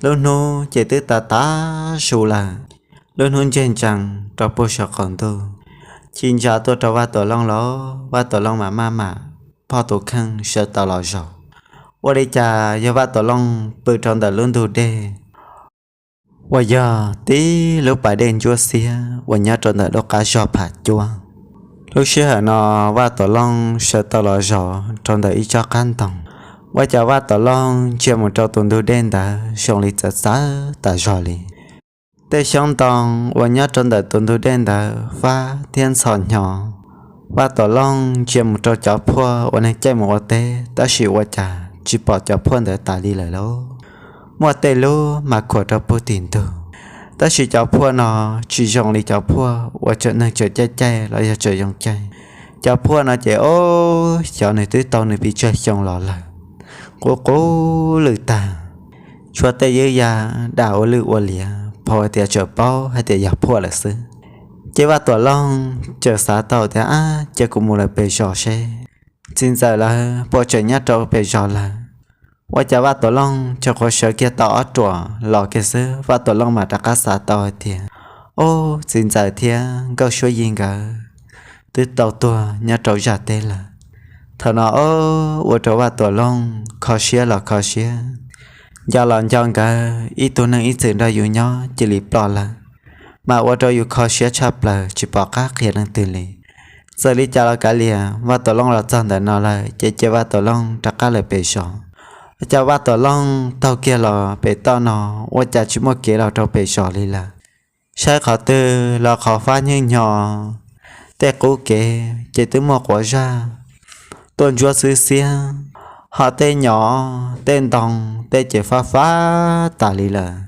Lub hnub ces twb tav tav su lawm, lub hnub ntseg ntsees rau puag saum qaum ntuj, ci ntsa tuaj rau Vaj Tuam Looj lawm. Vaj Tuam Looj mam maj mam phoj tus kheej sawv tau los zaum. Ua li cas yog Vaj Tuam Looj pw rau ntawm lub ntug dej uas yog tib lub pas dej ntsuab xiab uas nyob rau ntawm lub qab zog Pham Cuab. Lub sij hawm no Vaj Tuam Looj sawv tau los zaum rau ntawm ib tsob qab ntoo, ua cas Vaj Tuam Looj ntsia mus rau tus ntug dej ntawd zoo li txawv txawv tas zog li. Tej xyoob ntoo uas nyob rau ntawm tus ntug dej ntawd fab thiab ntxhov hnyo. Vaj Tuam Looj ntsia mus rau cov phuaj uas neeg caij mus ua teb, tab sis ua cas tsis pom cov phuaj ntawd tas li lawm lauj. Muaj tej lub mas khuam rau puag tim ntug, tab sis cov phuaj no tsis zoo li cov phuaj uas tseem neeg tseem caij caij los yog tseem zoo caij. Cov phuaj no ces ob xyov nws twb tau nws pes tsawg xyoo los lawm, qub qub lwj tag, tshuav tej ywb ya dam ua lwj ua liam, phau hais tias tseem paub hais tias yog phuaj lawm xwb. Ces Vaj Tuam Looj txawm xav tau tias, ab, cia kuv mus lawm pem zos seb txiv ntxawm lawv puas tseem nyob rau pem zos lawm. Ua cas Vaj Tuam Looj tsuas qhuav sawv kiag tau ob ruam los kiag xwb, Vaj Tuam Looj mam rov qab xav tau hais tias, ob, txiv ntxawm thiab Nkauj Suab Yig nkawd twb tau tuag nyob rau zaj teb lawm. Thaum no ob, ua rau Vaj Tuam Looj kho siab los kho siab, nco los nco nkawd, ib tug neeg ib txwm nrog yus nyob cia li ploj lawm, mas ua rau yus kho siab tshaj plaws tsis pom qab qhia leej twg li. Txawm li cas los kav liam, Vaj Tuam Looj los txog ntawm no lawm ces cia Vaj Tuam Looj rov qab lawm pem zos. Ua cas Vaj Tuam Looj taug kiag los pem toj no, ua cas tsis muaj kev los rau pem zos li lawm. Saib qhov twg los qhov fab nyhwj hnyo, tej qub kev ces twb muaj quav zaj tuaj ntsuab xwb xiab, ho tej nyom tej ntoo tej ces fab fab tas li lawm.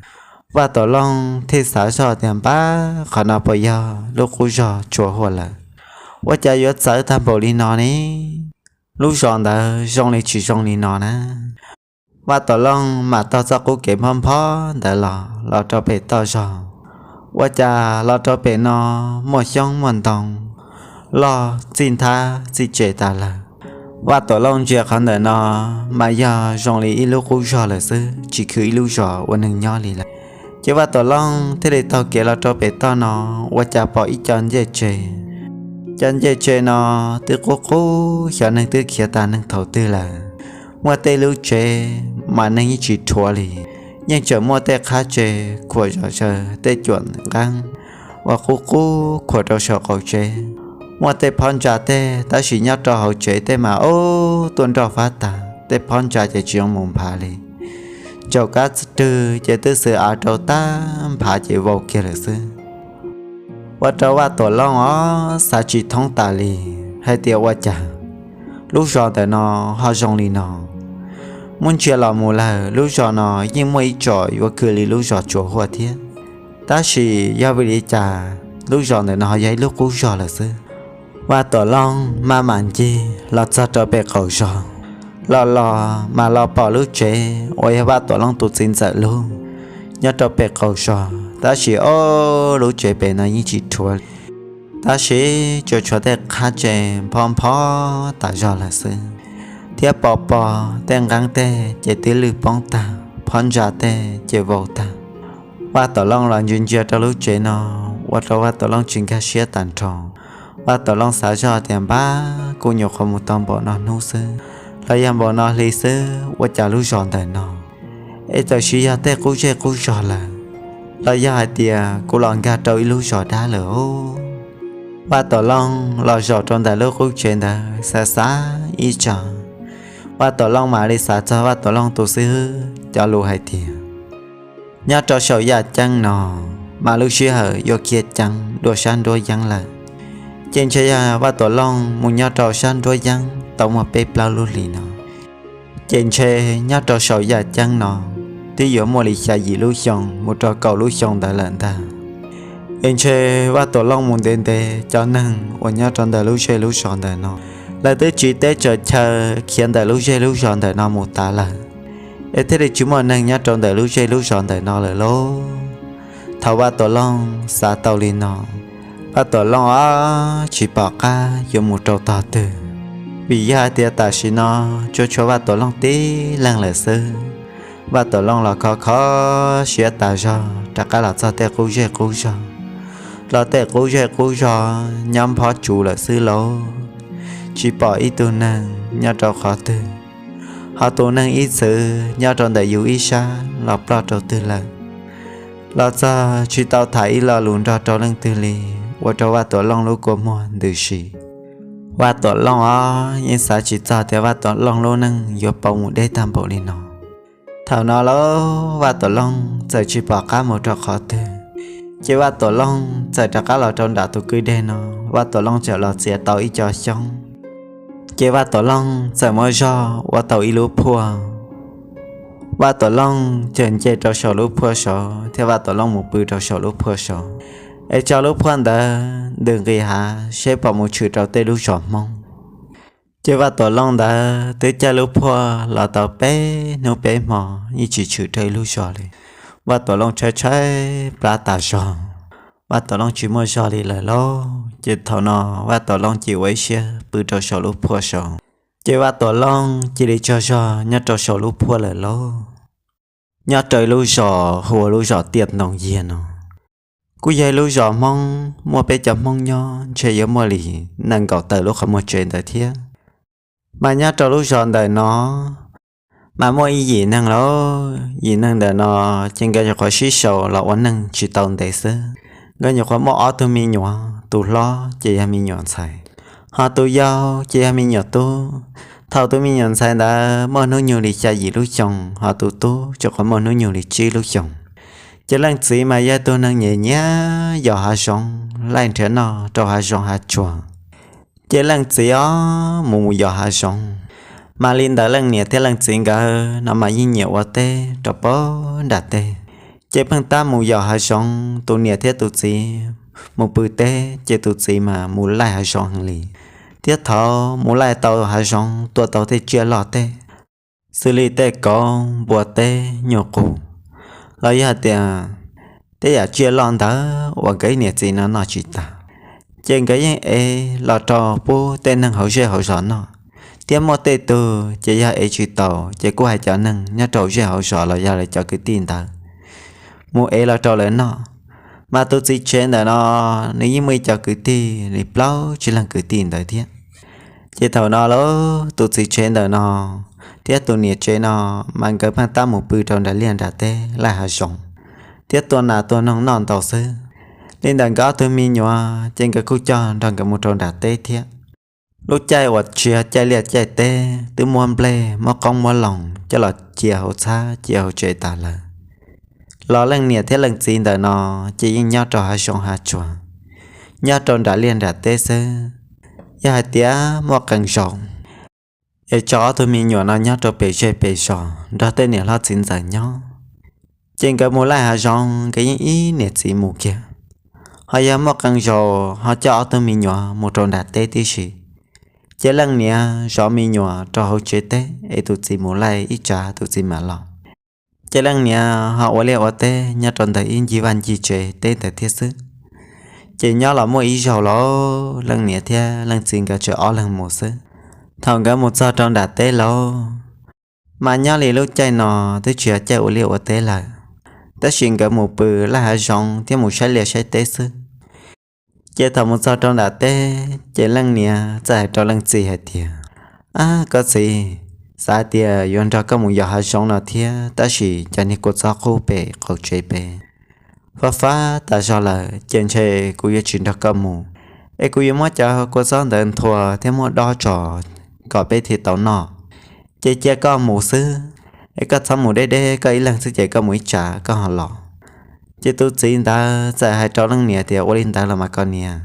Vaj Tuam Looj thiaj xav zoj tias, npab, qhov no puas yog lub qub zog Tsua Huaj lawm? Ua cas yuav txawv tag npaum li no ne? Lub zos ntawd zoo li tsis zoo li no na. Vaj Tuam Looj mam taug txoj qub kev nphob nphob ntawd los, los rau pem toj zog. Ua cas los rau pem no muaj xyoob muaj ntoo loj txij nthab txij tsev tas lawm. Vaj Tuam Looj ntsia qhov ntawm no mas yog zoo li ib lub qub zog lawm xwb, tsis khwv ib lub zos ua neeg nyob li lawm. Ces Vaj Tuam Looj thiaj li taug kev los rau pem toj no, ua cas pom ib co ncej tsev. Cov ncej tsev no twb qub qub, xyov neeg twb khiav tas neeg thaum twg lawm. Muaj tej lub tsev mas neeg yeej tsis rhuav li, yeej tseem muaj tej qhab tsev khuam zom zaws tej cuam nqeeb uas qub qub khuam rau saum qaum tsev. Muaj tej phab ntsa tej, tab sis nyob rau hauv tsev tej mas ob tuaj nroj fab tag, tej phab ntsa ces tsis zoo mus nphav li. Ntsaum kab twg ces twb xwb av rau tag nphav ces vau kiag lawm xwb. Ua rau Vaj Tuam Looj os xav tsis thoob tas li, hais tias ua cas lub zos ntawm no ho zoo li no. Muab ntsia los mus lawm, lub zos no yeej muaj ib tsom yuav khwv li lub zos Tsua Huaj thiab, tab sis yog vim li cas lub zos ntawm no ho yog ib lub qub zog lawm xwb. Vaj Tuam Looj maj mam ncig los txog rau pem qaum zog, los los mas los pom lub tsev uas yog Vaj Tuam Looj tus txiv ntxawm lub nyob rau pem qaum zog, tab sis ob lub tsev pem no yeej tsis rhuav, tab sis tsuas tshuav tej qhab tsev nphob nphob tas zog lawm xwb, thiab pos pos tej nqeeb tej ces twb lwj poob tag, phab ntsa tej ces vau tag. Vaj Tuam Looj los ntsia ntsia rau lub tsev no, ua rau Vaj Tuam Looj tsis nkag siab tag nrho. Vaj Tuam Looj xav zoj tias, npab, kuv nyuam qhuav mus tau npaum no hnub xwb los yog npaum no hli xwb, ua cas lub zos ntawm no es txawm sis yog tej qub zej qub zog lawm, los yog hais tias kuv los nkag rau ib lub zos dab lawm os. Vaj Tuam Looj los zaum rau ntawm lub qub tsev ntawd xav xav ib tsam, Vaj Tuam Looj mam li xav txog Vaj Tuam Looj tus xib hwb cov lus hais tias, nyob rau saum yaj ceeb no mas lub sij hawm yuav khiav ceev dua sab nruab yeeb lawm. Ces ntshe yog Vaj Tuam Looj mus nyob rau sab nruab yeeb tau muaj peb plaub lub hlis no, ces ntshe nyob rau saum yaj ceeb no twb yuav muaj li xya yim lub xyoo mus rau kaum lub xyoo ntawd lawm ntag. Es ntshe Vaj Tuam Looj mus ntev ntev, cov neeg uas nyob rau ntawm lub zej lub zos ntawm no, lawv twb tsiv teb tsaws chaw khiav ntawm lub zej lub zos ntawm no mus tas lawm, es thiaj li tsis muaj neeg nyob rau ntawm lub zej lub zos ntawm no lawm lauj. Thaum Vaj Tuam Looj xav tau li no, Vaj Tuam Looj ob tsis pom qab yuav mus rau tog twg, vim yog hais tias tam sim no tsuas tshuav Vaj Tuam Looj tib leeg lawm xwb. Vaj Tuam Looj los kho kho siab tas zog rov qab los txog tej qub zej qub zog, los tej qub zej qub zog nyob nphob tsuv lawm xwb lauj, tsis pom ib tug neeg nyob rau qhov twg, ho tus neeg ib txwm nyob rau ntawm yus ib sab los ploj rau twg lawm. Los txog tsis tau tham ib lo lus nrog rau leej twg li, ua rau Vaj Tuam Looj lub kua muag ntws si. Vaj Tuam Looj ob yeej xav tsis txog tias Vaj Tuam Looj lub neej yuav pauv mus deb tag npaum li no. Thaum no lauj, Vaj Tuam Looj txawm tsis pom qab mus rau qhov twg, ces Vaj Tuam Looj txawm rov qab los rau nram tus kwj deg no. Vaj Tuam Looj txawm los txiav tau ib co xyoob, ces Vaj Tuam Looj txawm muab zog ua tau ib lub phuaj. Vaj Tuam Looj txawm nce rau saum lub phuaj saud thiab Vaj Tuam Looj mus pw rau saum lub phuaj saud, es tso lub phuaj ntawd ntws nqis hav seb puas mus tshwm rau tej lub zos Hmoob. Ces Vaj Tuam Looj ntawd twb caij lub phuaj los tau peb hnub peb hmo yeej tsis tshwm rau ib lub zos li. Vaj Tuam Looj tshaib tshaib plab tas zog, Vaj Tuam Looj tsis muaj zog li lawm lauj. Ces thaum no Vaj Tuam Looj cia ua ib siab pw rau saum lub phuaj saud, ces Vaj Tuam Looj cia li tsaug zog nyob rau saum lub phuaj lawm lauj. Nyob rau ib lub zos hu ua lub zos Tiaj Ntoo Yiag no, kuj yog ib lub zos Hmoob, muaj peb cov Hmoob nyob ntshe yuav muaj li nees nkaum tawm lub qhov muag tsev ntawd thiab. Mas nyob rau lub zos ntawm no mas muaj ib yim neeg lauj. Yim neeg ntawm no ces nkawd nyuam qhuav sib sau los ua neej tsis tau ntev xwb, nkawd nyuam qhuav muaj ob tug me nyuam, tus hlob ces yog me nyuam ntxhais, ho tus yau ces yog me nyuam tub. Thaum tus me nyuam ntxhais ntawd muaj hnub nyoog li xya yim lub xyoo, ho tus tub tsuas qhuav muaj hnub nyoog li tsib lub xyoo. Ces leej txiv mas yog tus neeg nyiam nyiam yos hav zoov, laij nrhiav noj rau hav zoov hav tsuag. Ces leej txiv ob mus mus yos hav zoov, mas li ntawd leej niam thiab leej txiv nkawd no mas yeej nyiam ua teb rau pem nram teb. Ces pheej tab mus yos hav zoov, tus niam thiab tus txiv mus pw teb, ces tus txiv mas mus laij hav zoov heev li, thiab thaum mus laij tau hav zoov tua tau tej tsiaj loj teb, xws li tej kauv, npua teb, nyuj qus, los yog hais tias tej yam tsiaj loj ntawd uas nkawd ib niam txiv no noj tsis tag, ces nkawd yeej ev los rau pub tej neeg hauv zej hauv zos noj. Thiab muaj tej tug ces yog ev tsis tau, ces kuj hais cov neeg nyob rau hauv zej hauv zos los yog lawv cov kwv tij ntawd mus ev los rau lawv noj. Mas tus txiv tsev ntawm no, nws yeej muaj ib co kwv tij li plaub tsib leeg kwv tij ntawd thiab. Ces thaum no lauj, tus txiv tsev ntawm no thiab tus niam tsev no, mas nkawd pheej tab mus pw rau nram liaj nram teb laij hav zoov, thiab tua nas tua noog noj ntau xwb. Li ntawm nkawd ob tug me nyuam ces nkawd kuj coj nrog nkawd mus rau nram teb thiab. Lub caij uas tsis yog caij liaj caij teb, twb muab nplej muab qoob muab loo coj los cia hauv txhab cia hauv tsev tas lawm, los leej niam thiab leej txiv ntawm no ces yeej nyob rau hav zoov hav tsuag, nyob rau nram liaj nram teb xwb. Yog hais tias muaj qee zaus es tso ob tug me nyuam no nyob rau pem zej pem zos nrog tej niam hlob txiv ntxawm nyob, ces nkawd mus laij hav zoov nkawd yeej ib niam txiv mus kiag. Ho yog muaj qee zaus ho coj ob tug me nyuam mus rau nram teb tib si, ces leej niam zov me nyuam rau hauv tsev teb es tus txiv mus laij ib tsam tus txiv mam los. Ces leej niam ho ua liaj ua teb nyob rau ntawm ib ncig vaj ncig tsev teb ntawd thiab xwb. Ces nyob los muaj ib zaug lauj, leej niam thiab leej txiv nkawd tseem ob leeg mus xwb. Thaum nkawd mus txog rau nram teb lauj, mas nyob li lub caij no twb tsis yog caij ua liaj ua teb lawm, tab sis nkawd mus pw laij hav zoov thiab mus saib liaj saib teb xwb. Ces thaum mus txog rau nram teb, ces leej niam txawm hais rau leej txiv hais tias, Ab koj txiv, xav tias yuav nrog koj mus yos hav zoov no thiab, tab sis cov niag kua txob qub pem qaum tsev pem fab fab tas zog lawm, ces ntshe kuv yuav tsis nrog koj mus, es kuv yuav muab cov kua txob ntawd nthua thiab muab dob tso kom peb thiaj tau noj. Ces cia koj mus xwb, es koj txhob mus deb deb, koj ib leeg xwb ces koj mus ib tsam koj ho los. Ces tus txiv ntawd txawm hais rau leej niam tias, Ua li ntawd los mas koj niam,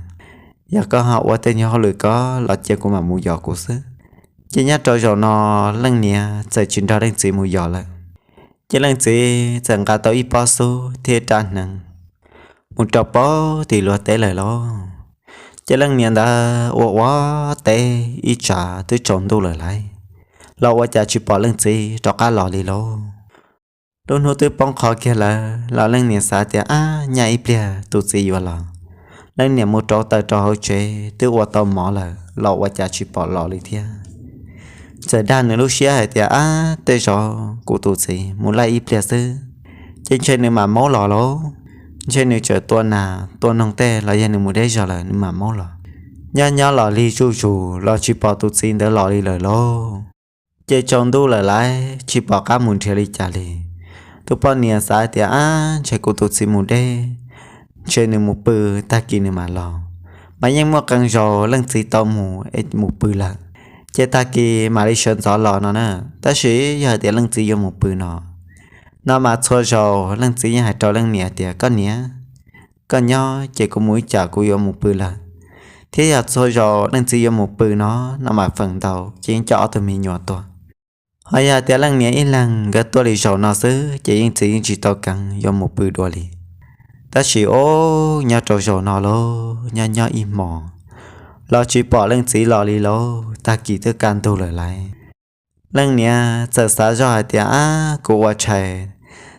yog koj ho ua tej nyuag hauj lwm koj los cia kuv mam mus yos kuv xwb. Ces nyob rau zaum no leej niam txawm tsis nrog leej txiv mus yos lawm. Ces leej txiv txawm nqa tau ib pob xub thiab rab hneev mus rau pem tim luag teb lawm lauj. Ces leej niam ntawd ua ua teb ib tsam twb tsaus ntuj lawm lauj, los ua cas tsis pom leej txiv rov qab los li lauj. Lub hnub twb poob qho kiag lawm los leej niam xav tias, ab, nyaj ib pliag tus txiv yuav los. Leej niam mus rauv taws rau hauv tsev twb ua tau mov lawm los ua cas tsis pom los li thiab. Txawm dag nws lub siab hais tias, ab, tej zaum kuv tus txiv mus laij ib pliag xwb, ces ntshe nws mam maub los lauj. Ntshe nws tseem tua nas tua noog tej los yog nws mus deb zog lawm nws mam maub los. Nyob nyob los lig zuj zus los tsis pom tus txiv ntawd los li lawm lauj. Ces tsaus ntuj lawm lauj, tsis pom qab mus nrhiav li cas li. Tus poj niam xav tias, ab, ntshe kuv tus txiv mus deb, ntshe nws mus pw, tag kis nws mam los. Mas yeej muaj qee zaus leej txiv tau mus es mus pw lawm, ces tag kis mam li sawv ntxov los no na. Tab sis yog hais tias leej txiv yuav mus pw no, no mas txhua zaus leej txiv yeej hais rau leej niam tias, koj niam, koj nyob ces kuv mus ib tsam kuv yuav mus pw lawm. Thiab yog txhua zaus leej txiv yuav mus pw no, no mas feem ntau ces yeej coj ob tug me nyuam tuaj. Ho yog tias leej niam ib leeg nkawd tuaj li zaum no xwb ces leej txiv yeej tsis tau keev yuav mus pw dua li. Tab sis ob, nyob rau zaum no lauj, nyob nyob ib hmos los tsis pom leej txiv los li lauj, tag kis twb kaj ntug lawm lauj. Leej niam txawm xav zoj hais tias, ab, kuv ua tshais,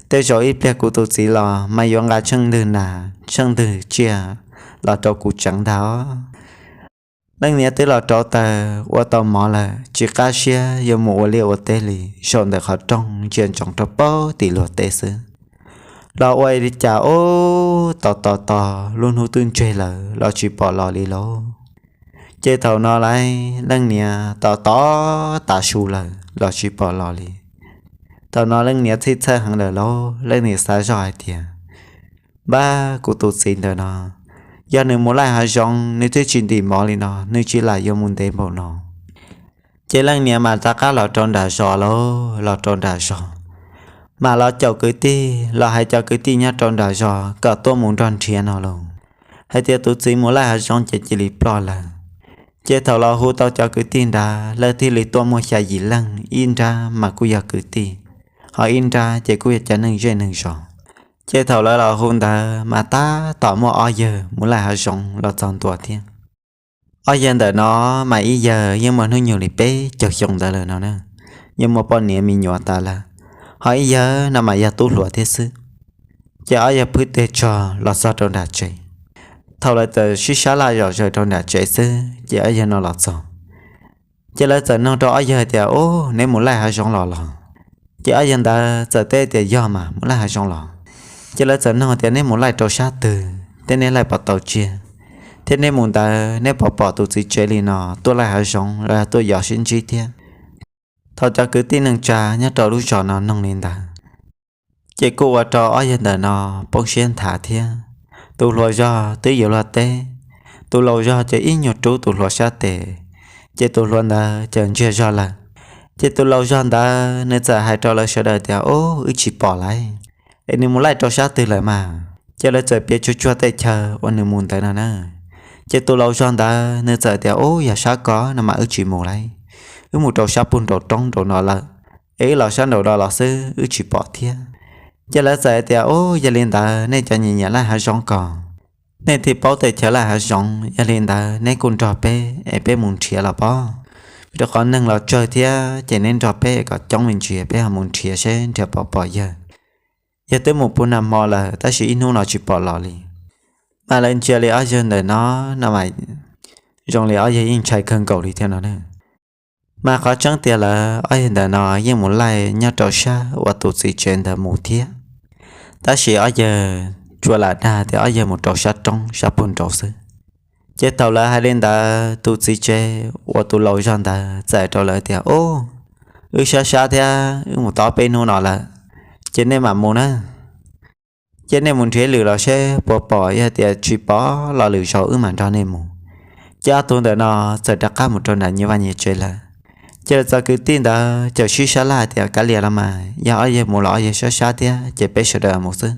tej zaum ib pliag kuv tus txiv los mas yuav nqa tsheej ntwg nas tsheej ntwg tsiaj los rau kuv tsev ntag. Leej niam twb los rauv taws ua tau mov lawm, tsis qab siab yuav mus ua liaj ua teb li, zaum ntawm qhov rooj ntsia ntsoov rau pem tim luag teb xwb. Los ua li cas ob, tos tos tos lub hnub twb ntseg lawm los tsis pom los li lauj. Ces thaum no lauj, leej niam tos tos tav su lawm los tsis pom los li. Thaum no leej niam txhij txhawj heev lawm lauj, leej niam xav zoj hais tias, npab, kuv tus txiv ntawm no, yog nws mus laij hav zoov nws twb tsis ntim mov li no, nws tsis lam yuav mus ntev npaum no. Ces leej niam mam rov qab los rau nram zos lauj, los rau nram zos, mam los caum kwv tij, los hais cov kwv tij nyob rau nram zos kom tuaj mus nrog nrhiav no lauj, hais tias tus txiv mus laij hav zoov ces cia li ploj lawm. Ces thaum los hu tau cov kwv tij nrad, lawv thiaj li tuaj muaj xya yim leej, ib nrab mas kuj yog kwv tij, ho ib nrab ces kuj yog cov neeg zej neeg zos. Ces thaum lawv los hu ntawd mas tab tom muaj ob yawg mus laij hav zoov los txog ntua thiab. Ob yawg ntawm no mas ib yawg yeej muaj hnub nyoog li peb caug xyoo ntawd lawm no na, yeej muaj poj niam me nyuam tas lawm, ho ib yawg no mas yog tub hluas thiab xwb. Ces ob yawg phwb teg tsog los txog rau nram tsev. Thaum lawv txawm sib sab laj zom zaws rau nram tsev xwb ces ob yawg no los txog. Ces lawv txawm nug rau ob yawg tias, ub, neb mus laij hav zoov los los? Ces ob yawg ntawd txawm teb tias, yog mas, mus laij hav zoov los. Ces lawv txawm nug tias, neb mus laij rau sab twg thiab neb laij puas tau tsiaj, thiab neb mus ntawd neb puas pom tus txiv tsev li no tuaj laij hav zoov los yog tuaj yos sib ntsib thiab? Thaum cov kwv tij neej tsa nyob rau lub zos no nug li ntawd, ces kuj ua rau ob yawg ntawm no poob siab nthav thiab. Tus hluas zog twb yuav luag teb, tus laus zog ces ib nyuag rub tus hluas sab tes, ces tus hluas ntawd ces ntsiag zog lawm. Ces tus laus zog ntawd nws txawm hais rau lawv sawv daws tias, ub, wb tsis pom lauj, es nws mus laij rau sab twg lawm mas? Ces lawv txawm piav tsuag tsuag tej chaw uas nws mus ntawd no na. Ces tus laus zog ntawd nws txawm tias, ub, yog sab ko no mas wb tsis mus lauj, wb mus rau sab puag nraum roob nraum no lawm, es wb los sab nraum no los xwb wb tsis pom thiab. Ces lawv txawm tias, ub, yog li ntawd nej cov nyiam nyiam laij hav zoov ko, nej thiaj paub tej chaw laij hav zoov, yog li ntawd neb kuj nrog peb es peb mus nrhiav los pob. Vim rau qhov neeg los tsawg thiab, ces neb nrog peb kom coob me ntsis peb ho mus nrhiav seb nrhiav puas pom yawg. Yawg twb mus puag nag hmo lawm tab sis ib hnub no tsis pom los li. Mas lawv ntsia li ob yawg ntawm no, no mas zoo li ob yawg yeej ntshai kawg nkaus li thiab no na. Mas qhov tseeb tiag lawm ob yawg ntawm no yeej mus laij nyob rau sab uas tus txiv tsev ntawd mus thiab, tab sis ob yawg tsuas lam dag tias ob yawg mus rau sab roob sab puag nraud xwb. Ces thaum lawv hais li ntawd tus txiv tsev uas tus laus zog ntawd txawm hais rau lawv tias, ub, wb sab sab thiab wb mus tau peb hnub no lawm, ces nej mam mus na. Ces nej mus nrhiav lwm los seb puas pom, yog tias tsis pom los lwm zaus wb mam nrog nej mus. Ces ob tug ntawm no txawm rov qab mus rau nram nyias vaj nyias tsev lawm. Ces lawv cov kwv tij ntawd txawm sib sab laj tias, kav liam los mas, yog ob yawg mus los ob yawg sab sab thiab ces peb sawv daws mus xwb.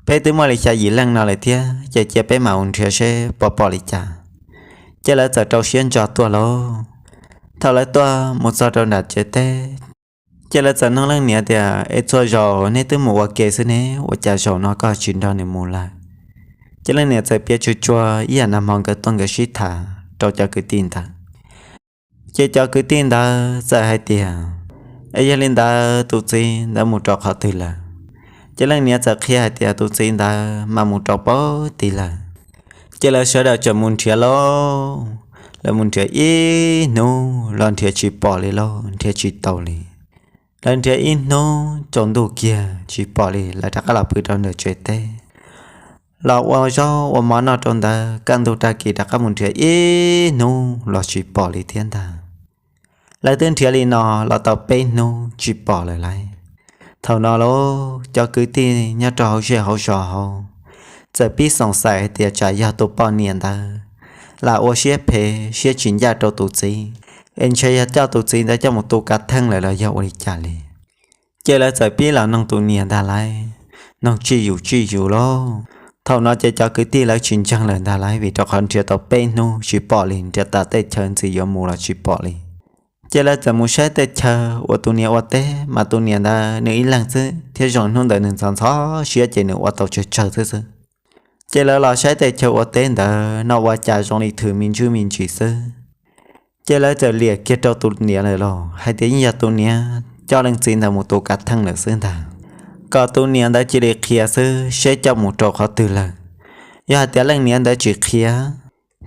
Peb twb muaj li xya yim leej no lawm thiab ces cia peb mam mus nrhiav seb puas pom li cas. Ces lawv txawm rau siab ntso tuaj lauj. Thaum lawv tuaj mus txog rau nram tsev teb, Ces lawv txawm nug leej niam tias, Es txhua zaus neb twb mus ua ke xwb ne, ua cas zaum no koj tsis nrog nws mus lawm? Ces leej niam txawm piav tsuag tsuag ib yam nag hmo nkawd tuaj nkawd sib tham rau cov kwv tij ntawd. Ces cov kwv tij ntawd txawm hais tias, Es yog li ntawd tus txiv ntawd mus rau qhov twg lawm? Ces leej niam txawm qhia hais tias tus txiv ntawd mas mus rau pab tid lawm. Ces lawv sawv daws txawm mus nrhiav lauj, lawv mus nrhiav ib hnub los nrhiav tsis pom li lauj, nrhiav tsis tau li. Lawv nrhiav ib hnub tsaus ntuj kiag tsis pom li, lawv rov qab los pw rau ntawm tsev teb, los ua zaub ua mov noj rau ntawd, kaj ntug tag kis rov qab mus nrhiav ib hnub los tsis pom li thiab ntag. Lawv twb nrhiav li no los tau peb hnub tsis pom lawm lauj. Thaum no lauj, cov kwv tij nyob rau hauv zej hauv zos hauv txawm pib xoom xaim hais tias tsam yog tus poj niam ntawd lam ua siab phem siab tsis ncaj rau tus txiv, es ntshe yog coj tus txiv ntawd coj mus tu kav theej lawm los yog ua li cas li. Ces lawv txawm pib los noog tus niam ntag lauj, noog tsij yus tsij yus lauj. Thaum no ces cov kwv tij lawv tsis ntseeg lawm ntag lauj, vim rau qhov nrhiav tau peb hnub tsis pom li, nrhiav tas tej chaw ntxiv yuav mus los tsis pom li. Ces lawv txawm mus saib tej chaw uas tus niam ua teb, mas tus niam ntawd nws ib leeg xwb thiab zoo hnub ntawd nws ntxhov ntxhov siab ces nws ua tau tsawg tsawg xwb xwb. Ces lawv los saib tej chaw ua teb ntawd no ua cas zoo li thws me ntsuj me ntsis xwb. Ces lawv txawm liam kiag rau tus niam lawm lauj, hais tias yeej yog tus niam coj leej txiv ntawd mus tu kav theej lawm xwb ntag, kom tus niam ntawd cia li qhia xwb seb coj mus rau qhov twg lawm. Yog hais tias leej niam ntawd tsis qhia,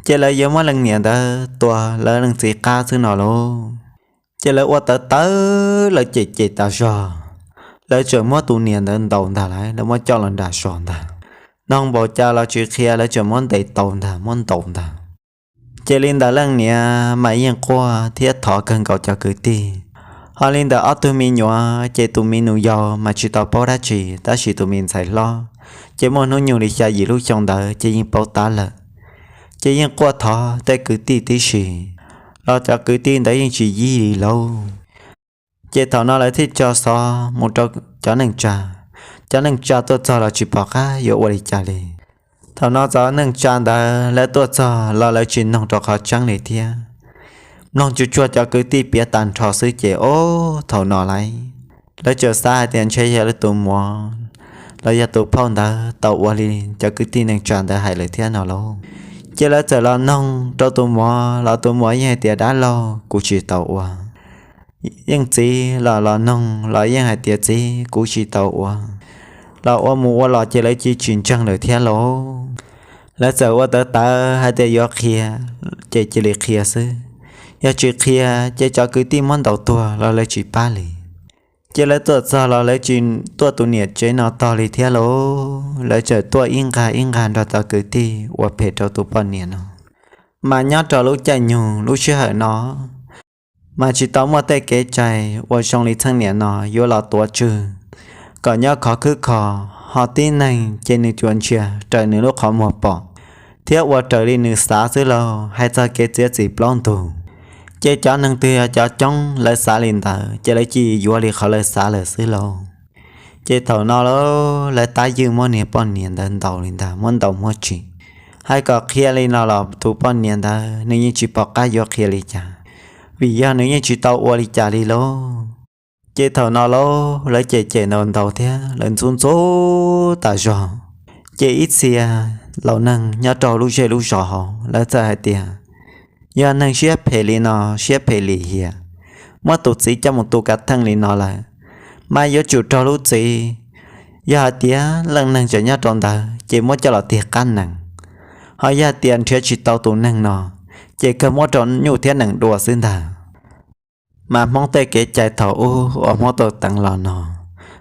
ces lawv yuav muab leej niam ntawd tua lawv leej txiv qab xwb no lauj. Ces lawv ua tawv tawv, lawv cem cem tas zog, lawv txawm muab tus niam ntawd ntaus ntag lauj, lawv muab coj los nram zos ntag. Noog npaum cas los tsis qhia, lawv txawm muab ntes tau ntag, muab ntaus ntag. Ces li ntawd leej niam mas yeej quaj thiab thov kawg nkaus cov kwv tij. Ho li ntawd ob tug me nyuam ces tus me nus yau mas tsis tau paub dab tsi, tab sis tus me ntxhais hlob ces muaj hnub nyoog li xya yim lub xyoo ntawd ces yeej paub tab lawm. Ces yeej quaj thov tej kwv tij tib si, los cov kwv tij ntawd yeej tsis yig li lauj. Ces thaum no lawv thiaj tso xov mus rau cov neej tsa. Cov neej tsa tuaj txog los tsis pom qab yuav ua li cas li. Thaum no cov neej tsa ntawd lawv tuaj txog los lawv tsis noog rau qhov tseeb li thiab, mloog tsuag tsuag cov kwv tij piav tag nrho xwb ces ob thaum no lauj, lawv txawm xav hais tias ntshe yog lawv tus muam los yog tus phauj ntawd tau ua li cov kwv tij neej tsa ntawd hais lawm thiab no lauj. Ces lawv txawm los noog rau tus muam los tus muam yeej hais tias dab laug, kuv tsis tau ua. Yeej txiv los los noog los yeej hais tias txiv, kuv tsis tau ua. Los ua mus ua los ces lawv cia tsis ntseeg lawm thiab lauj. Lawv txawm ua tawv tawv hais tias yuav qhia ces cia li qhia xwb, yog tsis qhia ces cov kwv tij muab ntaus tuag los lawv tsis pab li. Ces lawv tuaj txog los lawv tsis tuaj tus niam tsev no tog li thiab lauj, lawv txawm tuaj ib nqag ib nqag nrog cov kwv tij ua phem rau tus poj niam no. Mas nyob rau lub caij nyoog lub sij hawm no mas tsis tau muaj tej kev cai uas zoo li txheej niam no yuav los tuav tswj kom nyob khov khwb kho, ho tib neeg ces nws cuas ntsia raws nws lub qhov muag pom thiab ua raws li nws xav xwb lauj. Hais txog kev txiav txim plaub ntug, ces cov neeg twg yog cov coob lawv xav li ntawd ces lawv cia yuav li qhov lawv xav lawm xwb lauj. Ces thaum no lauj, lawv tab ywj muab niag poj niam ntawd ntaus li ntag, muab ntaus muab tsim. Hais kom qhia li no los tus poj niam ntawd nws yeej tsis pom qab yuav qhia li cas, vim yog nws yeej tsis tau ua li cas li lauj. Ces thaum no lauj, lawv cem cem ntaus ntaus thiab lawv ntxub ntxub tas zog. Ces ib txhia laus neeg nyob rau lub zej lub zos hauv lawv txawm hais tias, yog neeg siab phem li no, siab phem lim hiam, muab tus txiv coj mus tu kav theej li no lawm, mas yuav tsum raug lub txim. Yog hais tias leej neeg tseem nyob rau ntawd ces muab coj los tiag qab nees, ho yog hais tias nrhiav tsis tau tus neeg no ces kawg muab rau nyuj thiab nees dua xwb ntag. Mas Hmoob tej kev cai thaum ub uas Hmoob tau teev los no,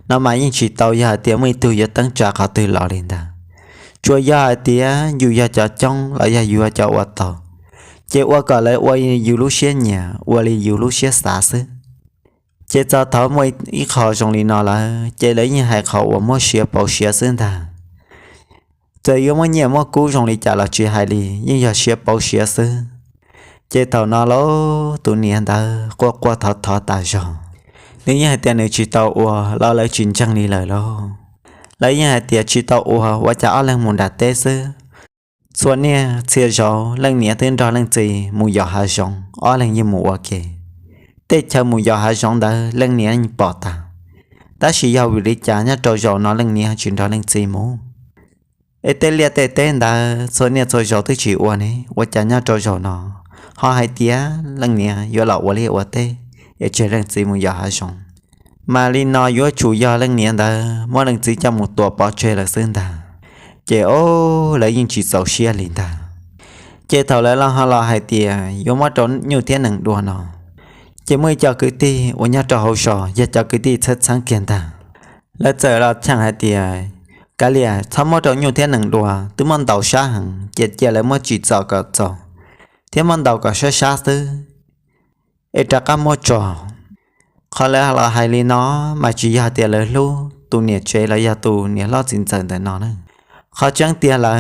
no mas yeej tsis tau yog hais tias muaj ib tug yuav teeb tsa qhov twg los li ntag. Tsuas yog hais tias yus yog cov coob los yog yus yog cov ua tau, ces ua kom lawv ua yus lub siab nyiam, ua li yus lub siab xav xwb. Ces txog thaum muaj ib qho zoo li no lawm ces lawv yeej hais qhov uas muab siav pauv siav xwb ntag. Txawm yuav muaj nyiaj muab kub zoo li cas los tsis hais li, yeej yog siav pauv siav xwb. Ces thaum no lauj, tus niam ntawd quaj quaj thov thov tas zog. Nws yeej hais tias nws tsis tau ua los lawv tsis ntseeg li lawm lauj. Lawv yeej hais tias tsis tau ua, ua cas ob leeg mus nram teb xwb, txhua niaj txhia zaus leej niam twb nrog leej txiv mus yos hav zoov, ob leeg yeej mus ua ke. tej chaw mus yos hav zoov ntawd leej niam yeej pom tag. Tab sis yog vim li cas nyob rau zaum no leej niam tsis nrog leej txiv mus? Es tej liaj tej teb ntawd txhua niaj txhua zaus twb tsis ua ne, ua cas nyob rau zaum no ho hais tias leej niam yuav los ua liaj ua teb es tseg leej txiv mus yos hav zoov? Mas li no yuav tsum yog leej niam ntawd muab leej txiv coj mus tua pov tseg lawm xwb ntag. Ces o, lawv yeej tsis txaus siab li ntag. Ces thaum lawv los ho los hais tias yuav muab rau nyuj thiab nees dua no, ces muaj ib co kwv tij uas nyob rau hauv zos yog cov kwv tij txhawb txheeb kiag ntag. Lawv txawm los cheem hais tias, kav liam, txhob muab rau nyuj thiab nees dua, twb muab ntaus sab heev, ces cia lawv muab tsim txom kom txaus thiab muab ntaus kom sab sab xwb es rov qab muab tso. Qhov lawv los hais li no mas tsis yog tias lawv hlub tus niam tsev los yog tus niam hlob txiv ntxawm ntawm no na. Qhov tseeb tiag lawm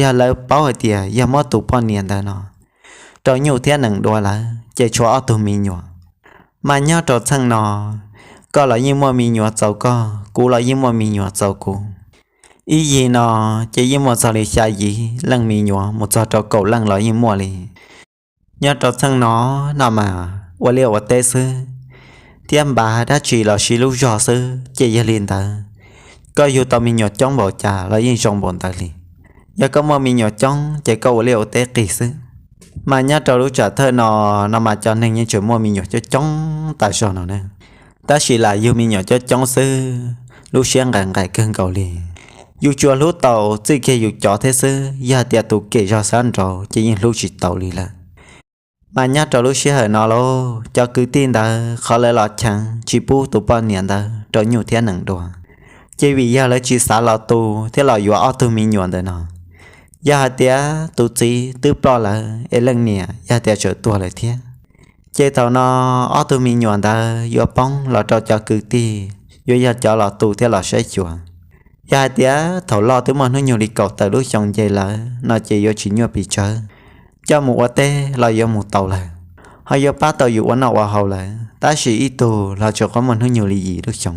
yog lawv paub hais tias yog muab tus poj niam ntawd no rau nyuj thiab nees dua lawm ces tshuav ob tug me nyuam. Mas nyob rau txheej no, koj los yeej muaj me nyuam txaus koj, kuv los yeej muaj me nyuam txaus kuv. Ib yig no ces yeej muaj txog li xya yim leej me nyuam mus txog rau kaum leej los yeej muaj li. Nyob rau txheej no, no mas ua liaj ua teb xwb thiab npav dab tsi los siv lub zog xwb, ces yog li ntawd koj yug tau me nyuam coob npaum cas los yeej zoo npaum ntawd li. Yog koj muaj me nyuam coob ces koj ua liaj ua teb qis xwb. Mas nyob rau lub tsam thawj no, no mas cov neeg yeej tseem muaj me nyuam coob coob tas zog no na. Tab sis lam yug me nyuam coob coob xwb, lub siab nqaim nqaim kawg nkaus li. Yus tsuas hlub tau txij kiag yus cov thiab xwb, yog tias tus kem zog sab nraud ces yeej hlub tsis tau li lawm. Mas nyob rau lub sij hawm no lauj, cov kwv tij ntawd qhov lawv los cheem tsis pub tus poj niam ntawd rau nyuj thiab nees dua, ces vim yog lawv tsis xav los tu thiab los yuav ob tug me nyuam ntawm no. Yog hais tias tus txiv twb ploj lawm es leej niam yog tias tseem tuag lawm thiab, ces thaum no ob tug me nyuam ntawd yuav poob los rau cov kwv tij, yuav yog cov los tu thiab los saib xyuas. Yog hais tias thaum loj twb muaj hnub nyoog li kaum tawm lub xyoo nce lawm no ces yuav tsis nyuaj pes tsawg, coj mus ua teb los yuav mus tau lawm, ho yuav pab tau yus ua noj ua haus lawm. Tab sis ib tug los tsuas quav muaj hnub nyoog li yim lub xyoo,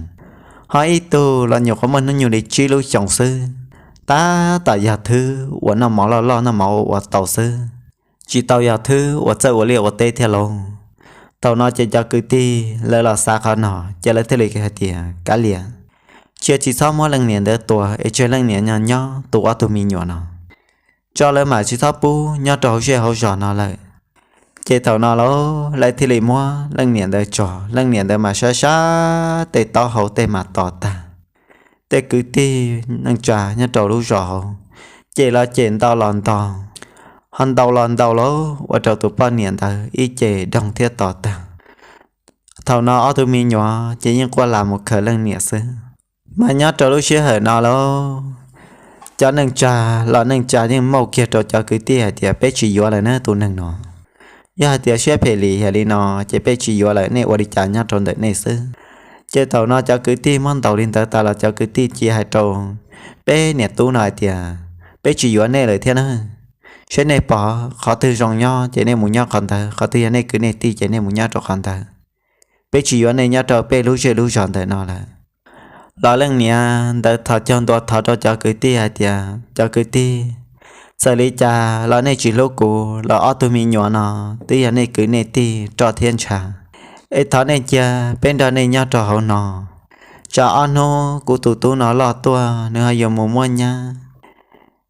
ho ib tug los nyuam qhuav muaj hnub nyoog li tsib lub xyoo xwb. Tab tom yog thwb uas noj mov loj loj noj mov ua ua tau xwb, tsis tau yog thwb uas txawj ua liaj ua teb thiab lauj. Thaum no ces cov kwv tij lawv los xav qhov no, ces lawv thiaj li hais tias, kav liam, cia tsis txhob muab leej niam ntawd tua es tseg leej niam nyob nyob tu ob tug me nyuam no, tso lawv mam tsis txhob pub nyob rau hauv zej hauv zos no lawm. Ces thaum no lauj, lawv thiaj li muab leej niam ntawd tso, leej niam ntawd mas sab sab, tej taub hau tej mas to tag. Tej kwv tij neej tsa nyob rau lub zos hauv ces los cem ntau los ntau, ho ntau los ntau lauj, ua rau tus poj niam ntawd ib ce doog thiab to tag. Thaum no ob tug me nyuam ces yeej quaj lam mus khawm leej niam xwb. Mas nyob rau lub sij hawm no lauj, cov neej tsa los neej tsa yeej maum kiag rau cov kwv tij hais tias, peb tsis yuav lawm na tus neeg no. Yog hais tias siab phem li yam li no, ces peb tsis yuav lawm, nej ua li cas nyob rau ntawm nej xwb. Ces thaum no cov kwv tij muab ntaus li ntawd tas los cov kwv tij cia hais rau peb niam tub no hais tias, peb tsis yuav nej lawm thiab na. Saib nej pom qhov twg zoo nyob ces nej mus nyob qhov ntawd, qhov twg yog nej kwv nej tij ces nej mus nyob rau qhov ntawd. Peb tsis yuav nej nyob rau peb lub zej lub zos ntawm no lawm. Los leej niam ntawd thov caug ntua thov rau cov kwv tij hais tias, cov kwv tij, txawm li cas los nej tsis hlub kuv los ob tug me nyuam no twb yog nej kwv nej tij roj thiab ntsha. Es thov nej cia peb nrog nej nyob rau hauv no, tsam ob hnub kuv tus tub no loj tuaj nws ho yuav mus muaj nyab,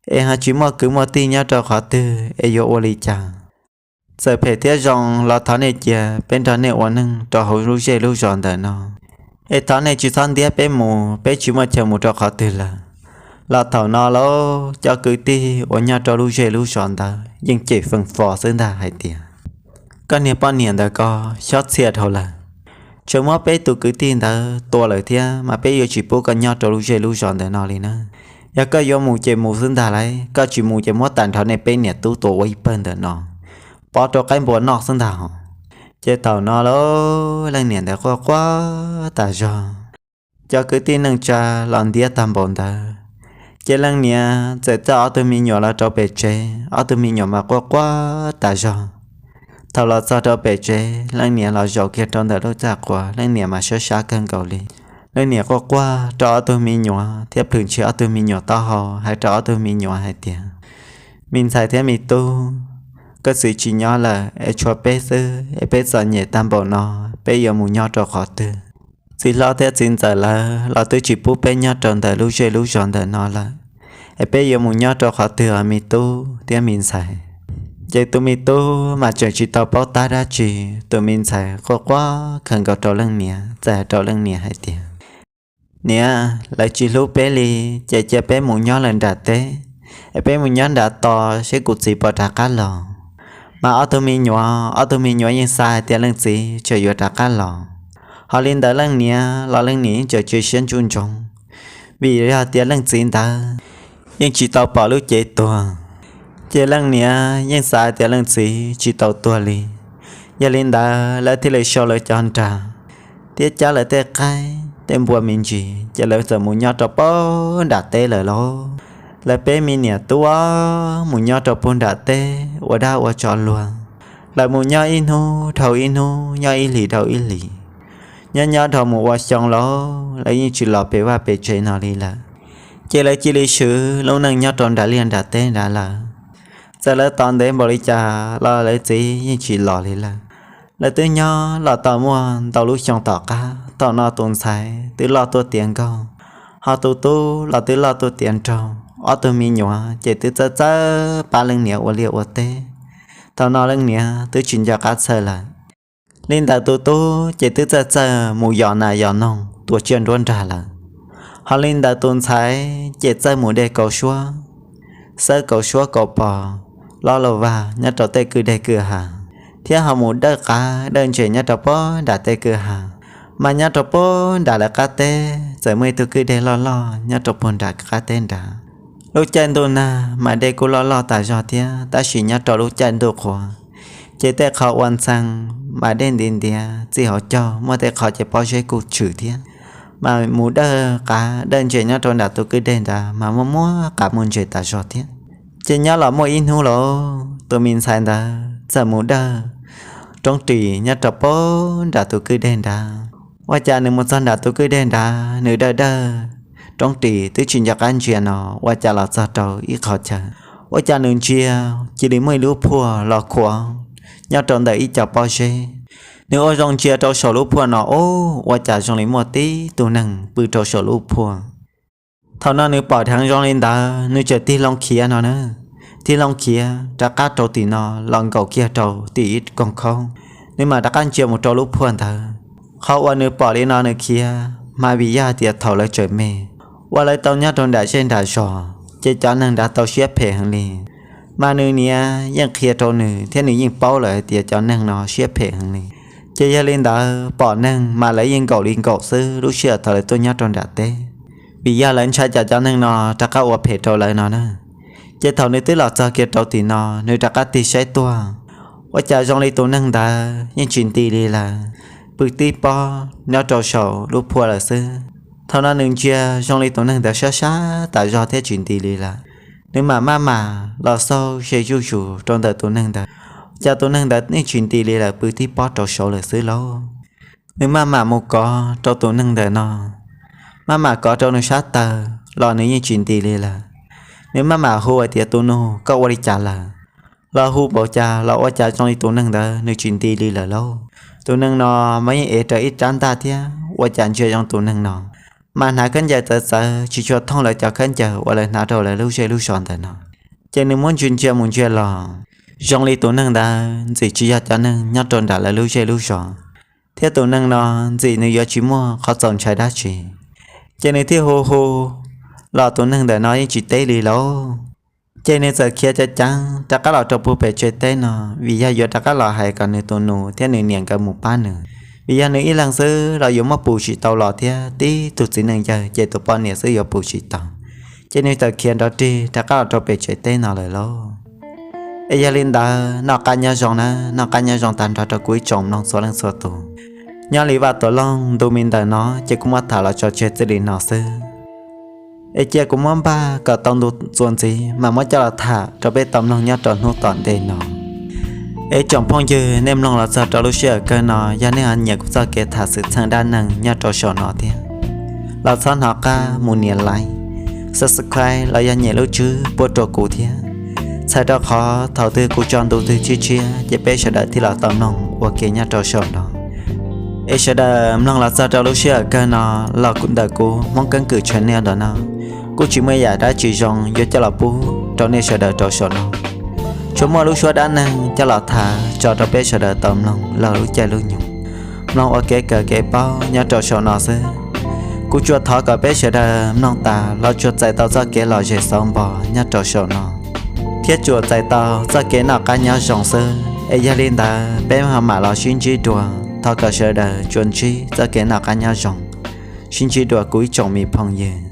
es ho tsis muaj kwv muaj tij nyob rau qhov twg es yuav ua li cas. Txawm phem thiab zoo los thov nej cia peb nrog nej ua neej rau hauv lub zej lub zos ntawm no. Es thov nej tsis txhob ntiab peb mus, peb tsis muaj chaw mus rau qhov twg lawm. Los thaum no lauj, cov kwv tij uas nyob rau lub zej lub zos ntawd yeej cem feem fo xwb ntag hais tias, koj niag poj niam ntawd ko xyob txhia dhau lawm. Tseem muab peb tus kwv tij ntawd tua lawm thiab mas peb yuav tsis pub koj nyob rau lub zej lub zos ntawm no li na. Yog koj yuav mus ces mus xwb ntag lauj, koj tsis mus ces muab tag nrho nej peb niam tub tua ua ib pawg ntawm no pov rau qaib npua noj xwb ntag hos. Ces thaum no lauj, leej niam ntawd quaj quaj tas zog. Cov kwv tij neej tsa los ntiab tag npaum ntawd, ces leej niam txawm coj ob tug me nyuam los rau pem tsev, ob tug me nyuam mas quaj quaj tas zog. Thaum los txog rau pem tsev, leej niam los zaum kiag rau ntawm lub txaj quav, leej niam mas sab sab kawg nkaus li. Leej niam quaj quaj rau ob tug me nyuam thiab plhws ntshis ob tug me nyuam taub hau, hais rau ob tug me nyuam hais tias, me ntxhais thiab me tub, koj txiv tsis nyob lawm es tshuav peb xwb es peb txom nyem tag npaum no, peb yuav mus nyob rau qhov twg? Txiv hlob thiab txiv ntxawm lawv los twb tsis pub peb nyob rau ntawm lub zej lub zos ntawm no lawm, es peb yuav mus nyob rau qhov twg os me tub thiab me ntxhais? Ces tus me tub mas tseem tsis tau paub tab dab tsi, tus me ntxhais quaj quaj khaws nkaus rau leej niam, txawm hais rau leej niam hais tias, Niam, lawv tsis hlub peb li, ces cia peb mus nyob lawm nram teb, es peb mus nyob nram tos seb kuv txiv puas rov qab los. Mas ob tug me nyuam, ob tug me nyuam yeej xav hais tias leej txiv tseem yuav rov qab los. Ho li ntawd leej niam los leej niam yeej tseem cia siab ntsuj ntsoov, vim yog tias leej txiv ntawd yeej tsis tau pom lub cev tuag, ces leej niam yeej xav hais tias leej txiv tsis tau tuag li. Yog li ntawd lawv thiaj li sau lawv cov nra thiab cab lawv tej qaib tej npua me ntsis, ces lawv txawm mus nyob rau pem nram teb lawm lauj. Lawv peb me niam tub mus nyob rau pem nram teb ua dab ua tsov luag. Lawv mus nyob ib hnub dhau ib hnub, nyob ib hlis dhau ib hlis, nyob nyob dhau mus ua xyoo lauj, lawv yeej tsis los pem vaj pem tsev no li lawm. Ces lawv cia li swv lub neej nyob rau nram liaj nram teb nrad lawm. Txawm lawv tos ntev npaum li cas los lawv txiv yeej tsis los li lawm. Lawv twb nyob los tau muaj ntau lub xyoo tom qab, thaum no tus ntxhais twb loj tuaj tiav nkauj, ho tus tub los twb loj tuaj tiav nraug, ob tug me nyuam ces twb txawj txawj pab leej niam ua liaj ua teb. Thaum no leej niam twb tsis nco qab txhawj lawm. Li ntawd tus tub ces twb txawj txawj mus yos nas yos noog tua tsiaj nruab nrag lawm. Ho li ntawd tus ntxhais ces txawj mus de kaus suab, xawb kaus suab kaus pos, lob lauj vag nyob rau tej kwj deg kwj ha, thiab ho mus dawj qav dawj ntses nyob rau pem nram tej kwj ha. Mas nyob rau pem nram lawv qab teb txawm muaj ib tug kwj deg loj loj nyob rau pem nram qab teb nrad. Lub caij ntuj nag mas dej kuj loj loj tas zog thiab, tab sis nyob rau lub caij ntuj qhuav ces tej qhov ua ntxhee mas dej nti ntiav txij hauv caug, muaj tej qhov ces pob zeb kuj tshwm thiab. Mas mus dawj qav dawj ntses nyob rau nram tus kwj deg nrad mas muaj muaj qav muaj ntses tas zog thiab. Ces nyob los muaj ib hnub lauj, tus me ntxhais ntawd txawm mus dawj roob ris nyob rau pem nram tus kwj deg nrad. Ua cas nws mus txog nram tus kwj deg nrad, nws dawj dawj roob ris twb tsis nco qab ntsia no, ua cas los txog rau ib qho chaw, ua cas nws ntsia cia li muaj ib lub phuaj los khuam nyob rau ntawm ib co pob zeb. Nws ua zoo ntsia rau saum lub phuaj no, ub, ua cas zoo li muaj tib tug neeg pw rau saum lub phuaj. Thaum no nws pom dheev zoo li ntawd nws txawm tig loo khiav no na. Tig loo khiav rov qab rau tim no los nkaum kiag rau tim ib koog khaub, nws mam rov qab ntsia mus rau lub phuaj ntawd. Qhov uas nws pom li no nws khiav mas vim yog hais tias thaum lawv tseem me, uas lawv tau nyob rau nram zej nram zos, ces cov neeg nrad tau siab phem heev li. Mas nws niam yeej qhia rau nws thiab nws yeej paub lawm hais tias cov neeg no siab phem heev li. Ces yog li ntawd pom neeg mas lawv yeej nkaum li nkaum xwb lub sij hawm thaum lawv tuaj nyob rau nram teb, vim yog lawv ntshai tsam cov neeg no rov qab ua phem rau lawv no na. Ces thaum nws twb los txog kiag rau tim no nws rov qab tig saib tuaj, ua cas zoo li tus neeg ntawd yeej tsis nti li lawm, pw tib pob nyob rau saum lub phuaj lawm xwb. Thaum no nws ntsia zoo li tus neeg ntawd sab sab tas zog thiab tsis nti li lawm. Nws mam maj mam los xauj ze zuj zus rau ntawm tus neeg ntawd, cas tus neeg ntawd yeej tsis nti li lawm, pw tib pob rau saud lawm xwb lauj. Nws maj mam mus kov rau tus neeg ntawm no, maj mam kov rau nws sab taw los nws yeej tsis nti li lawm. Nws maj mam hu hais tias, Tus nus, koj ua li cas lawm? Los hu npaum cas los ua cas zoo li tus neeg ntawd nws tsis nti li lawm lauj. Tus neeg no mas yeej ev raws ib rab ntaj thiab, ua cas ntsia zoo tus neeg no mas hnav khaub ncaws txawv txawv tsis tshua thooj lawv cov khaub ncaws uas lawv hnav rau lawv lub zej lub zos ntawm no. Ces nws muab ntsia ntsia mus ntsia los, zoo li tus neeg ntawd ntxim tsis yog cov neeg nyob rau nram lawv lub zej lub zos, thiab tus neeg no ntxim nws yuav tsis muaj qhov txaus ntshai dab tsi. Ces nws thiaj hu hu los tus neeg ntawm no yeej tsis teb li lauj. Ces nws txawm khiav ceev ceev rov qab los rau puag pem tsev teb no, vim yog yuav rov qab los hais kom nws tus nus thiab nws niam nkawd mus pab nws. Vim yog nws ib leeg xwb los yuav muab pus tsis tau los thiab, tib tug txiv neej yawg ces tus poj niam xwb yuav pus tsis tau. Ces nws txawm khiav nrov rig rov qab los rau pem tsev teb no lawm lauj. Es yog li ntawd noj qab nyob zoo na, noj qab nyob zoo tag nrho rau kuv ib tsoom mloog txhua leej txhua tus. Nyob li Vaj Tuam Loog ntu me ntawm no ces kuv muab tham los tso tseg txij li no xwb. Es cia kuv muab npaj kom tau ntu txuas ntxiv mas muab coj los tham rau peb tau mloog nyob rau hnub tom ntej no. Es tsoom phooj ywg, nej mloog los txog rau lub sij hawm kawg no, yog nej ho nyiam kuv txoj kev tham xwm txheej dab neeg nyob rau saum no thiab, los txhob hnov qab mus nias like, subscribe los yog nyem lub tswb pub rau kuv thiab. Txhawm rau qhov thaum twg kuv tso ntu twg tshiab tshiab ces peb sawv daws thiaj los tau mloog ua ke nyob rau saum no. Es sawv daws mloog los txog rau lub sij hawm kawg no los ntawm kuv Hmoob Keeb Kwm Channel ntawm no kuj tsis muaj yam dab tsi zoo yuav coj los pub rau nej sawv daws rau saum no. Tsuas muaj lub suab dab neeg coj los tham tso rau peb sawv daws tau mloog laug lub caij lub nyoog, mloog ua kev kawm kev paub nyob rau saum no xwb. Kuv tsuas thov kom peb sawv daws mloog tas los tsuas txais tau txoj kev lom zem xauv npog nyob rau saum no, thiab tsuas txais tau txoj kev noj qab nyob zoo xwb. Es yog li ntawd peb ho mam los sib ntsib dua. Thov kom sawv daws tsuas ntsib txoj kev noj qab nyob zoo. Sib ntsib dua kuv ib tsoom me phooj ywg.